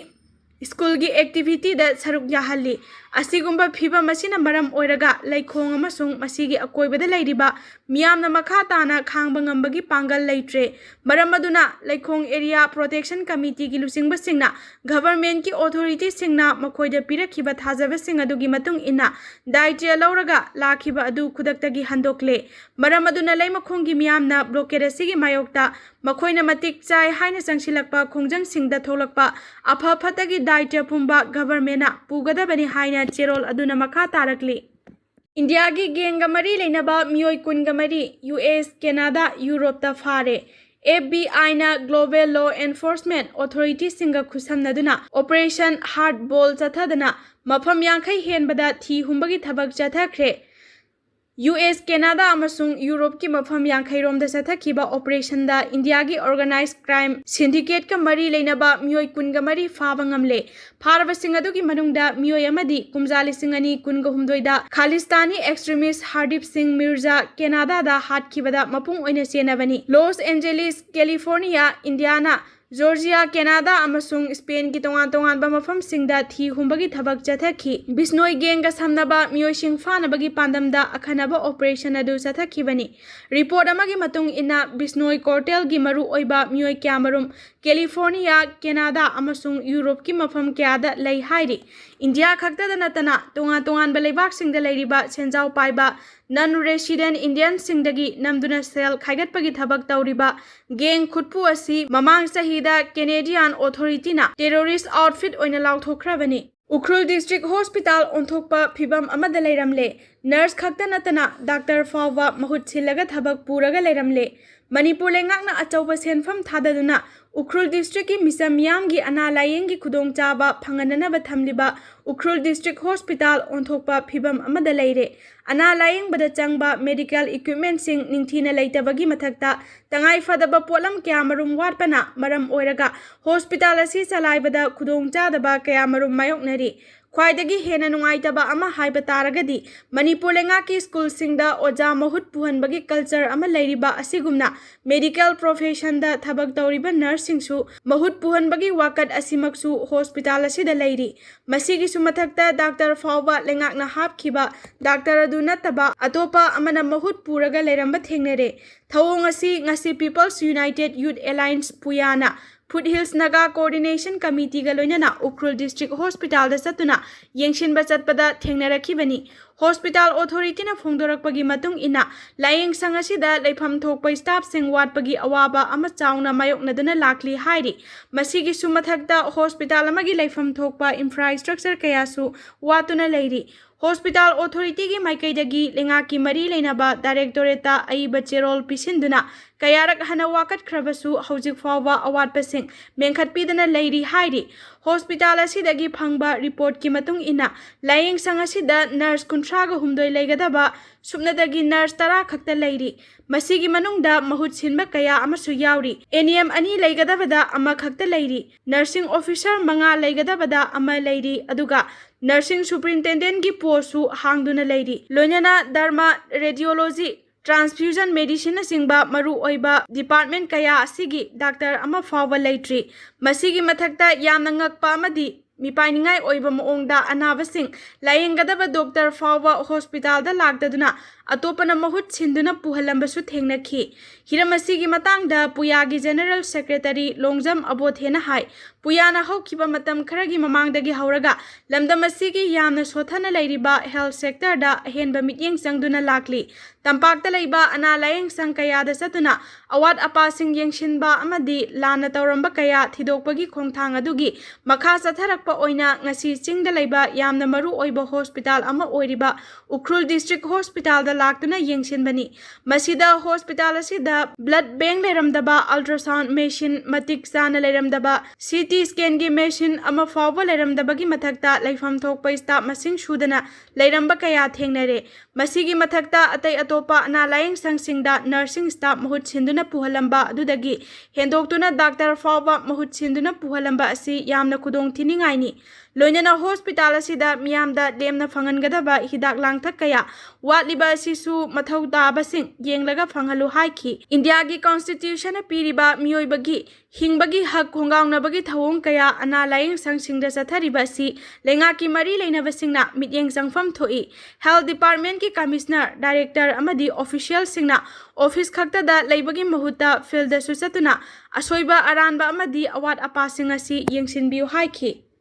ꯁ꯭ꯀꯨꯜꯒꯤ ꯑꯦꯛꯇꯤꯚꯤꯇꯤꯗ ꯁꯔꯨꯛ ꯌꯥꯍꯜꯂꯤ꯫ ꯑꯁꯤꯒꯨꯝꯕ ꯐꯤꯚꯝ ꯑꯁꯤꯅ ꯃꯔꯝ ꯑꯣꯏꯔꯒ ꯂꯩꯈꯣꯡ ꯑꯃꯁꯨꯡ ꯃꯁꯤꯒꯤ ꯑꯀꯣꯏꯕꯗ ꯂꯩꯔꯤꯕ ꯃꯤꯌꯥꯝꯅ ꯃꯈꯥ ꯇꯥꯅ ꯈꯥꯡꯕ ꯉꯝꯕꯒꯤ ꯄꯥꯡꯒꯜ ꯂꯩꯇ꯭ꯔꯦ꯫ ꯃꯔꯝ ꯑꯗꯨꯅ ꯂꯩꯈꯣꯡ ꯑꯦꯔꯤꯌꯥ ꯄ꯭ꯔꯣꯇꯦꯛꯁꯟ ꯀꯃꯤꯇꯤꯒꯤ ꯂꯨꯆꯤꯡꯕꯁꯤꯡꯅ ꯒꯚꯔꯟꯃꯦꯟꯠꯀꯤ ꯑꯣꯊꯣꯔꯤꯇꯤꯁꯤꯡꯅ ꯃꯈꯣꯏꯗ ꯄꯤꯔꯛꯈꯤꯕ ꯊꯥꯖꯕꯁꯤꯡ ꯑꯗꯨꯒꯤ ꯃꯇꯨꯡ ꯏꯟꯅ ꯗꯥꯏꯇ꯭ꯌ ꯂꯧꯔꯒ ꯂꯥꯛꯈꯤꯕ ꯑꯗꯨ ꯈꯨꯗꯛꯇꯒꯤ ꯍꯟꯗꯣꯛꯂꯦ꯫ ꯃꯔꯝ ꯑꯗꯨꯅ ꯂꯩꯃꯈꯣꯡꯒꯤ ꯃꯤꯌꯥꯝꯅ ꯕ꯭ꯂꯣꯀꯦꯠ ꯑꯁꯤꯒꯤ ꯃꯥꯌꯣꯛꯇ ꯃꯈꯣꯏꯅ ꯃꯇꯤꯛ ꯆꯥꯏ ꯍꯥꯏꯅ ꯆꯪꯁꯤꯜꯂꯛꯄ ꯈꯣꯡꯖꯪꯁꯤꯡꯗ ꯊꯣꯛꯂꯛꯄ ꯑꯐ ꯐꯠꯇꯒꯤ ꯗꯥꯏꯇ꯭ꯌ ꯄꯨꯝꯕ ꯒꯚꯔꯟꯃꯦꯟꯠꯅ ꯄꯨꯒꯗꯕꯅꯤ ꯍꯥꯏꯅ ꯆꯦꯔꯣꯜ ꯑꯗꯨꯅ ꯃꯈꯥ ꯇꯥꯔꯛꯂꯤ꯫ ꯏꯟꯗꯤꯌꯥꯒꯤ ꯒꯦꯡꯒ ꯃꯔꯤ ꯂꯩꯅꯕ ꯃꯤꯑꯣꯏ ꯀꯨꯟꯒ ꯃꯔꯤ ꯌꯨ ꯑꯦꯁ, ꯀꯦꯅꯥꯗꯥ, ꯌꯨꯔꯣꯞꯇ ꯐꯥꯔꯦ꯫ ꯑꯦꯐ ꯕꯤ ꯑꯥꯏꯅ ꯒ꯭ꯂꯣꯕꯦꯜ ꯂꯣ ꯑꯦꯟꯐꯣꯔꯁꯃꯦꯟꯠ ꯑꯣꯊꯣꯔꯤꯇꯤꯁꯤꯡꯒ ꯈꯨꯠꯁꯝꯅꯗꯨꯅ ꯑꯣꯄꯔꯦꯁꯟ ꯍꯥꯔꯠ ꯕꯣꯜ ꯆꯠꯊꯗꯅ ꯃꯐꯝ ꯌꯥꯡꯈꯩ ꯍꯦꯟꯕꯗ ꯊꯤ ꯍꯨꯝꯕꯒꯤ ꯊꯕꯛ ꯆꯠꯊꯈ꯭ꯔꯦ꯫ ꯌꯨ ꯑꯦꯁ, ꯀꯦꯅꯥꯗꯥ ꯑꯃꯁꯨꯡ ꯌꯨꯔꯣꯞꯀꯤ ꯃꯐꯝ ꯌꯥꯡꯈꯩ ꯔꯣꯝꯗ ꯆꯠꯊꯈꯤꯕ operation ꯗ ꯏꯟꯗꯤꯌꯥꯒꯤ organized crime syndicate ꯀ ꯃꯔꯤ ꯂꯩꯅꯕ ꯃꯤꯑꯣꯏ ꯀꯨꯟꯒ ꯃꯔꯤ ꯐꯥꯕ ꯉꯝꯂꯦ꯫ ꯐꯥꯔꯕꯁꯤꯡ ꯑꯗꯨꯒꯤ ꯃꯅꯨꯡꯗ ꯃꯤꯑꯣꯏ ꯑꯃꯗꯤ ꯀꯨꯝꯖꯥ ꯂꯤꯁꯤꯡ ꯑꯅꯤ ꯀꯨꯟꯒ ꯍꯨꯝꯗꯣꯏꯗ ꯈꯥꯂꯤꯁꯇꯥꯅꯤ extremist ꯍꯔꯗꯤꯞ ꯁꯤꯡ ꯃꯤꯔꯖꯥ ꯀꯦꯅꯥꯗꯥꯗ ꯍꯥꯠꯈꯤꯕꯗ ꯃꯄꯨꯡ ꯑꯣꯏꯅ ꯆꯦꯟꯅꯕꯅꯤ꯫ ꯂꯣꯁ ꯑꯦꯟꯖꯦꯂꯤꯁ, ꯀꯦꯂꯤꯐꯣꯔꯅꯤꯌꯥ, ꯏꯟꯗꯤꯌꯥꯅꯥ, ꯖꯣꯔꯖꯤꯌꯥ, ꯀꯦꯅꯥꯗꯥ ꯑꯃꯁꯨꯡ ꯁ꯭ꯄꯦꯟꯒꯤ ꯇꯣꯉꯥꯟ ꯇꯣꯉꯥꯟꯕ ꯃꯐꯝꯁꯤꯡꯗ ꯊꯤ ꯍꯨꯝꯕꯒꯤ ꯊꯕꯛ ꯆꯠꯊꯈꯤ꯫ ꯕꯤꯁꯅꯣꯏ gang ꯒ ꯁꯝꯅꯕ ꯃꯤꯑꯣꯏꯁꯤꯡ ꯐꯥꯅꯕꯒꯤ ꯄꯥꯟꯗꯝꯗ ꯑꯈꯟꯅꯕ operation ꯑꯗꯨ ꯆꯠꯊꯈꯤꯕꯅꯤ꯫ Report ꯑꯃꯒꯤ ꯃꯇꯨꯡ ꯏꯟꯅ, ꯕꯤꯁꯅꯣꯏ cartel ꯒꯤ ꯃꯔꯨꯑꯣꯏꯕ ꯃꯤꯑꯣꯏ ꯀꯌꯥꯃꯔꯨꯝ ꯀꯦꯂꯤꯐꯣꯔꯅꯤꯌꯥ, ꯀꯦꯅꯥꯗꯥ ꯑꯃꯁꯨꯡ ꯌꯨꯔꯣꯞꯀꯤ ꯃꯐꯝ ꯀꯌꯥꯗ ꯂꯩ ꯍꯥꯏꯔꯤ꯫ ꯏꯟꯗꯤꯌꯥ ꯈꯛꯇꯗ ꯅꯠꯇꯅ ꯇꯣꯉꯥꯟ ꯇꯣꯉꯥꯟꯕ ꯂꯩꯕꯥꯛꯁꯤꯡꯗ ꯂꯩꯔꯤꯕ ꯁꯦꯟꯖꯥꯎ ꯄꯥꯏꯕ non-resident Indian ꯁꯤꯡꯗꯒꯤ ꯅꯝꯗꯨꯅ ꯁꯦꯜ ꯈꯥꯏꯒꯠꯄꯒꯤ ꯊꯕꯛ ꯇꯧꯔꯤꯕ gang ꯈꯨꯠꯄꯨ ꯑꯁꯤ ꯃꯃꯥꯡ ꯆꯍꯤꯗ Canadian authority ꯅ terrorist outfit ꯑꯣꯏꯅ ꯂꯥꯎꯊꯣꯛꯈ꯭ꯔꯕꯅꯤ꯫ ꯎꯈ꯭ꯔꯨꯜ district hospital ꯑꯣꯟꯊꯣꯛꯄ ꯐꯤꯚꯝ ꯑꯃꯗ ꯂꯩꯔꯝꯂꯦ꯫ Nurse ꯈꯛꯇ ꯅꯠꯇꯅ doctor ꯐꯥꯎꯕ ꯃꯍꯨꯠ ꯁꯤꯜꯂꯒ ꯊꯕꯛ ꯄꯨꯔꯒ ꯂꯩꯔꯝꯂꯦ꯫ ꯃꯅꯤꯄꯨꯔ ꯂꯩꯉꯥꯛꯅ ꯑꯆꯧꯕ ꯁꯦꯟꯐꯝ ꯊꯥꯗꯗꯨꯅ ꯎꯈ꯭ꯔꯨꯜ district ꯀꯤ ꯃꯤꯆꯝ ꯃꯤꯌꯥꯝꯒꯤ ꯑꯅꯥ ꯂꯥꯌꯦꯡꯒꯤ ꯈꯨꯗꯣꯡꯆꯥꯕ ꯐꯪꯍꯟꯅꯅꯕ ꯊꯝꯂꯤꯕ ꯎꯈ꯭ꯔꯨꯜ district hospital ꯑꯣꯟꯊꯣꯛꯄ ꯐꯤꯚꯝ ꯑꯃꯗ ꯂꯩꯔꯦ꯫ ꯑꯅꯥ ꯂꯥꯌꯦꯡꯕꯗ ꯆꯪꯕ medical equipment ꯁꯤꯡ ꯅꯤꯡꯊꯤꯅ ꯂꯩꯇꯕꯒꯤ ꯃꯊꯛꯇ, ꯇꯉꯥꯏ ꯐꯗꯕ ꯄꯣꯠꯂꯝ ꯀꯌꯥꯃꯔꯨꯝ ꯋꯥꯠꯄꯅ ꯃꯔꯝ ꯑꯣꯏꯔꯒ hospital ꯑꯁꯤ ꯆꯂꯥꯏꯕꯗ ꯈꯨꯗꯣꯡꯆꯥꯗꯕ ꯀꯌꯥꯃꯔꯨꯝ ꯃꯥꯌꯣꯛꯅꯔꯤ꯫ ꯈ꯭ꯋꯥꯏꯗꯒꯤ ꯍꯦꯟꯅ ꯅꯨꯡꯉꯥꯏꯇꯕ ꯑꯃ ꯍꯥꯏꯕ ꯇꯥꯔꯒꯗꯤ, ꯃꯅꯤꯄꯨꯔ ꯂꯩꯉꯥꯛꯀꯤ school ꯁꯤꯡꯗ ꯑꯣꯖꯥ ꯃꯍꯨꯠ ꯄꯨꯍꯟꯕꯒꯤ culture ꯑꯃ ꯂꯩꯔꯤꯕ ꯑꯁꯤꯒꯨꯝꯅ, medical profession ꯗ ꯊꯕꯛ ꯇꯧꯔꯤꯕ nurse ꯁꯤꯡꯁꯨ ꯃꯍꯨꯠ ꯄꯨꯍꯟꯕꯒꯤ ꯋꯥꯀꯠ ꯑꯁꯤꯃꯛꯁꯨ hospital ꯑꯁꯤꯗ ꯂꯩꯔꯤ꯫ ꯃꯁꯤꯒꯤꯁꯨ ꯃꯊꯛꯇ, doctor ꯐꯥꯎꯕ ꯂꯩꯉꯥꯛꯅ ꯍꯥꯞꯈꯤꯕ doctor ꯑꯗꯨ ꯅꯠꯇꯕ ꯑꯇꯣꯞꯄ ꯑꯃꯅ ꯃꯍꯨꯠ ꯄꯨꯔꯒ ꯂꯩꯔꯝꯕ ꯊꯦꯡꯅꯔꯦ꯫ ꯊꯧꯑꯣꯡ ꯑꯁꯤ ꯉꯁꯤ People's United Youth Alliance, ꯄꯨꯌꯥꯅ Foothills Naga Coordination Committee ꯒ ꯂꯣꯏꯅꯅ ꯎꯈ꯭ꯔꯨꯜ district hospital ꯗ ꯆꯠꯇꯨꯅ ꯌꯦꯡꯁꯤꯟꯕ ꯆꯠꯄꯗ ꯊꯦꯡꯅꯔꯛꯈꯤꯕꯅꯤ꯫ Hospital authority ꯅ ꯐꯣꯡꯗꯣꯔꯛꯄꯒꯤ ꯃꯇꯨꯡ ꯏꯟꯅ, ꯂꯥꯌꯦꯡꯁꯪ ꯑꯁꯤꯗ ꯂꯩꯐꯝ ꯊꯣꯛꯄ staff ꯁꯤꯡ ꯋꯥꯠꯄꯒꯤ ꯑꯋꯥꯕ ꯑꯃ ꯆꯥꯎꯅ ꯃꯥꯌꯣꯛꯅꯗꯨꯅ ꯂꯥꯛꯂꯤ ꯍꯥꯏꯔꯤ꯫ ꯃꯁꯤꯒꯤꯁꯨ ꯃꯊꯛꯇ, hospital ꯑꯃꯒꯤ ꯂꯩꯐꯝ ꯊꯣꯛꯄ infrastructure ꯀꯌꯥꯁꯨ ꯋꯥꯠꯇꯨꯅ ꯂꯩꯔꯤ꯫ Hospital authority ꯒꯤ ꯃꯥꯏꯀꯩꯗꯒꯤ ꯂꯩꯉꯥꯛꯀꯤ ꯃꯔꯤ ꯂꯩꯅꯕ directorate ꯇ ꯑꯏꯕ ꯆꯦꯔꯣꯜ ꯄꯤꯁꯤꯟꯗꯨꯅ ꯀꯌꯥꯔꯛ ꯍꯟꯅ ꯋꯥꯀꯠꯈ꯭ꯔꯕꯁꯨ, ꯍꯧꯖꯤꯛ ꯐꯥꯎꯕ ꯑꯋꯥꯠꯄꯁꯤꯡ ꯃꯦꯟꯈꯠꯄꯤꯗꯅ ꯂꯩꯔꯤ ꯍꯥꯏꯔꯤ꯫ ꯍꯣꯁꯄꯤꯇꯥꯜ ꯑꯁꯤꯗꯒꯤ ꯐꯪꯕ ꯔꯤꯄꯣꯔꯠꯀꯤ ꯃꯇꯨꯡ ꯏꯟꯅ, ꯂꯥꯌꯦꯡꯁꯪ ꯑꯁꯤꯗ ꯅꯔꯁ ꯀꯨꯟꯊ꯭ꯔꯥꯒ ꯍꯨꯝꯗꯣꯏ ꯂꯩꯒꯗꯕ ꯁꯨꯞꯅꯇꯒꯤ ꯅꯔꯁ ꯇꯔꯥ ꯈꯛꯇ ꯂꯩꯔꯤ꯫ ꯃꯁꯤꯒꯤ ꯃꯅꯨꯡꯗ ꯃꯍꯨꯠ ꯁꯤꯟꯕ ꯀꯌꯥ ꯑꯃꯁꯨ ꯌꯥꯎꯔꯤ꯫ ꯑꯦꯟ ꯏ ꯑꯦꯝ ꯑꯅꯤ ꯂꯩꯒꯗꯕꯗ ꯑꯃꯈꯛꯇ ꯂꯩꯔꯤ꯫ ꯅꯔꯁꯤꯡ ꯑꯣꯐꯤꯁꯔ ꯃꯉꯥ ꯂꯩꯒꯗꯕꯗ ꯑꯃ ꯂꯩꯔꯤ, ꯑꯗꯨꯒ ꯅꯔꯁꯤꯡ ꯁꯨꯄꯔꯤꯟꯇꯦꯟꯗꯦꯟꯒꯤ ꯄꯣꯁꯁꯨ ꯍꯥꯡꯗꯨꯅ ꯂꯩꯔꯤ꯫ ꯂꯣꯏꯅꯅ ꯗꯔꯃꯥ, ꯔꯦꯗꯤꯑꯣꯂꯣꯖꯤ, ꯇ꯭ꯔꯥꯟꯁꯐ꯭ꯌꯨꯖꯟ ꯃꯦꯗꯤꯁꯤꯟꯅꯆꯤꯡꯕ ꯃꯔꯨꯑꯣꯏꯕ ꯗꯤꯄꯥꯔꯠꯃꯦꯟ ꯀꯌꯥ ꯑꯁꯤꯒꯤ ꯗꯥꯛꯇꯔ ꯑꯃ ꯐꯥꯎꯕ ꯂꯩꯇ꯭ꯔꯤ꯫ ꯃꯁꯤꯒꯤ ꯃꯊꯛꯇ ꯌꯥꯝꯅ ꯉꯛꯄ ꯑꯃꯗꯤ ꯃꯤꯄꯥꯏꯅꯤꯡꯉꯥꯏ ꯑꯣꯏꯕ ꯃꯑꯣꯡꯗ ꯑꯅꯥꯕꯁꯤꯡ ꯂꯥꯌꯦꯡꯒꯗꯕ ꯗꯣꯛꯇꯔ ꯐꯥꯎꯕ ꯍꯣꯁꯄꯤꯇꯥꯜꯗ ꯂꯥꯛꯇꯗꯨꯅ ꯑꯇꯣꯞꯄꯅ ꯃꯍꯨꯠ ꯁꯤꯟꯗꯨꯅ ꯄꯨꯍꯜꯂꯝꯕꯁꯨ ꯊꯦꯡꯅꯈꯤ꯫ ꯍꯤꯔꯝ ꯑꯁꯤꯒꯤ ꯃꯇꯥꯡꯗ ꯄꯨꯌꯥꯒꯤ ꯖꯦꯅꯔꯦꯜ ꯁꯦꯀ꯭ꯔꯦꯇꯔꯤ ꯂꯣꯡꯖꯝ ꯑꯕꯣꯊꯦꯅ ꯍꯥꯏ, ꯄꯨꯌꯥꯅ ꯍꯧꯈꯤꯕ ꯃꯇꯝ ꯈꯔꯒꯤ ꯃꯃꯥꯡꯗꯒꯤ ꯍꯧꯔꯒ ꯂꯝꯗꯝ ꯑꯁꯤꯒꯤ ꯌꯥꯝꯅ ꯁꯣꯠꯊꯅ ꯂꯩꯔꯤꯕ ꯍꯦꯜꯊ ꯁꯦꯛꯇꯔꯗ ꯑꯍꯦꯟꯕ ꯃꯤꯠꯌꯦꯡ ꯆꯪꯗꯨꯅ ꯂꯥꯛꯂꯤ꯫ ꯇꯝꯄꯥꯛꯇ ꯂꯩꯕ ꯑꯅꯥ ꯂꯥꯌꯦꯡ ꯁꯪ ꯀꯌꯥꯗ ꯆꯠꯇꯨꯅ ꯑꯋꯥꯠ ꯑꯄꯥꯁꯤꯡ ꯌꯦꯡꯁꯤꯟꯕ ꯑꯃꯗꯤ ꯂꯥꯟꯅ ꯇꯧꯔꯝꯕ ꯀꯌꯥ ꯊꯤꯗꯣꯛꯄꯒꯤ ꯈꯣꯡꯊꯥꯡ ꯑꯗꯨꯒꯤ ꯃꯈꯥ ꯆꯠꯊꯔꯛꯄ ꯑꯣꯏꯅ ꯉꯁꯤ ꯆꯤꯡꯗ ꯂꯩꯕ ꯌꯥꯝꯅ ꯃꯔꯨ ꯑꯣꯏꯕ ꯍꯣꯁꯄꯤꯇꯥꯜ ꯑꯃ ꯑꯣꯏꯔꯤꯕ ꯎꯈ꯭ꯔꯨꯜ ꯗꯤꯁꯇ꯭ꯔꯤꯛ ꯍꯣꯁꯄꯤꯇꯥꯜꯗ ꯂꯥꯛꯇꯨꯅ ꯌꯦꯡꯁꯤꯟꯕꯅꯤ꯫ ꯃꯁꯤꯗ ꯍꯣꯁꯄꯤꯇꯥꯜ ꯑꯁꯤꯗ ꯕ꯭ꯂꯗ ꯕꯦꯡ ꯂꯩꯔꯝꯗꯕ, ꯑꯜꯇ꯭ꯔꯥꯁꯥꯎꯟ ꯃꯦꯁꯤꯟ ꯃꯇꯤꯛ ꯆꯥꯅ ꯂꯩꯔꯝꯗꯕ, ꯁꯤ ꯇꯤ ꯁ꯭ꯀꯦꯟꯒꯤ ꯃꯦꯁꯤꯟ ꯑꯃ ꯐꯥꯎꯕ ꯂꯩꯔꯝꯗꯕꯒꯤ ꯃꯊꯛꯇ ꯂꯩꯐꯝ ꯊꯣꯛꯄ ꯁ꯭ꯇꯥꯐ ꯃꯁꯤꯡ ꯁꯨꯗꯅ ꯂꯩꯔꯝꯕ ꯀꯌꯥ ꯊꯦꯡꯅꯔꯦ꯫ ꯃꯁꯤꯒꯤ ꯃꯊꯛꯇ ꯑꯇꯩ ꯑꯇꯣꯞꯄ ꯑꯅꯥ ꯂꯥꯌꯦꯡ ꯁꯪꯁꯤꯡꯗ ꯅꯔꯁꯤꯡ ꯁ꯭ꯇꯥꯐ ꯃꯍꯨꯠ ꯁꯤꯟꯗꯨꯅ ꯄꯨꯍꯜꯂꯝꯕ ꯑꯗꯨꯗꯒꯤ ꯍꯦꯟꯗꯣꯛꯇꯨꯅ ꯗꯥꯛꯇꯔ ꯐꯥꯎꯕ ꯃꯍꯨꯠ ꯁꯤꯟꯗꯨꯅ ꯄꯨꯍꯜꯂꯝꯕ ꯑꯁꯤ ꯌꯥꯝꯅ ꯈꯨꯗꯣꯡ ꯊꯤꯅꯤꯡꯉꯥꯏꯅꯤ꯫ ꯂꯣꯏꯅꯅ ꯍꯣꯁꯄꯤꯇꯥꯜ ꯑꯁꯤꯗ ꯃꯤꯌꯥꯝꯗ ꯂꯦꯝꯅ ꯐꯪꯍꯟꯒꯗꯕ ꯍꯤꯗꯥꯛ ꯂꯥꯡꯊꯛ ꯀꯌꯥ ꯋꯥꯠꯂꯤꯕ ꯑꯁꯤꯁꯨ ꯃꯊꯧ ꯇꯥꯕꯁꯤꯡ ꯌꯦꯡꯂꯒ ꯐꯪꯍꯜꯂꯨ ꯍꯥꯏꯈꯤ꯫ ꯏꯟꯗꯤꯌꯥꯒꯤ ꯀꯣꯟꯁꯇꯤꯇ꯭ꯌꯨꯁꯟꯅ ꯄꯤꯔꯤꯕ ꯃꯤꯑꯣꯏꯕꯒꯤ ꯍꯤꯡꯕꯒꯤ ꯍꯛ ꯈꯣꯡꯒꯥꯎꯅꯕꯒꯤ ꯊꯧꯑꯣꯡ ꯀꯌꯥ ꯑꯅꯥ ꯂꯥꯌꯦꯡ ꯁꯪꯁꯤꯡꯗ ꯆꯠꯊꯔꯤꯕ ꯑꯁꯤ ꯂꯩꯉꯥꯛꯀꯤ ꯃꯔꯤ ꯂꯩꯅꯕꯁꯤꯡꯅ ꯃꯤꯠꯌꯦꯡ ꯆꯪꯐꯝ ꯊꯣꯛꯏ꯫ ꯍꯦꯜꯊ ꯗꯤꯄꯥꯔꯠꯃꯦꯟꯠꯀꯤ ꯀꯃꯤꯁꯅꯔ, ꯗꯥꯏꯔꯦꯛꯇꯔ ꯑꯃꯗꯤ ꯑꯣꯐꯤꯁꯤꯌꯦꯜꯁꯤꯡꯅ ꯑꯣꯐꯤꯁ ꯈꯛꯇꯗ ꯂꯩꯕꯒꯤ ꯃꯍꯨꯠꯇ ꯐꯤꯜꯗꯁꯨ ꯆꯠꯇꯨꯅ ꯑꯁꯣꯏꯕ ꯑꯔꯥꯟꯕ ꯑꯃꯗꯤ ꯑꯋꯥꯠ ꯑꯄꯥꯁꯤꯡ ꯑꯁꯤ ꯌꯦꯡꯁꯤꯟꯕꯤꯌꯨ ꯍꯥꯏꯈꯤ꯫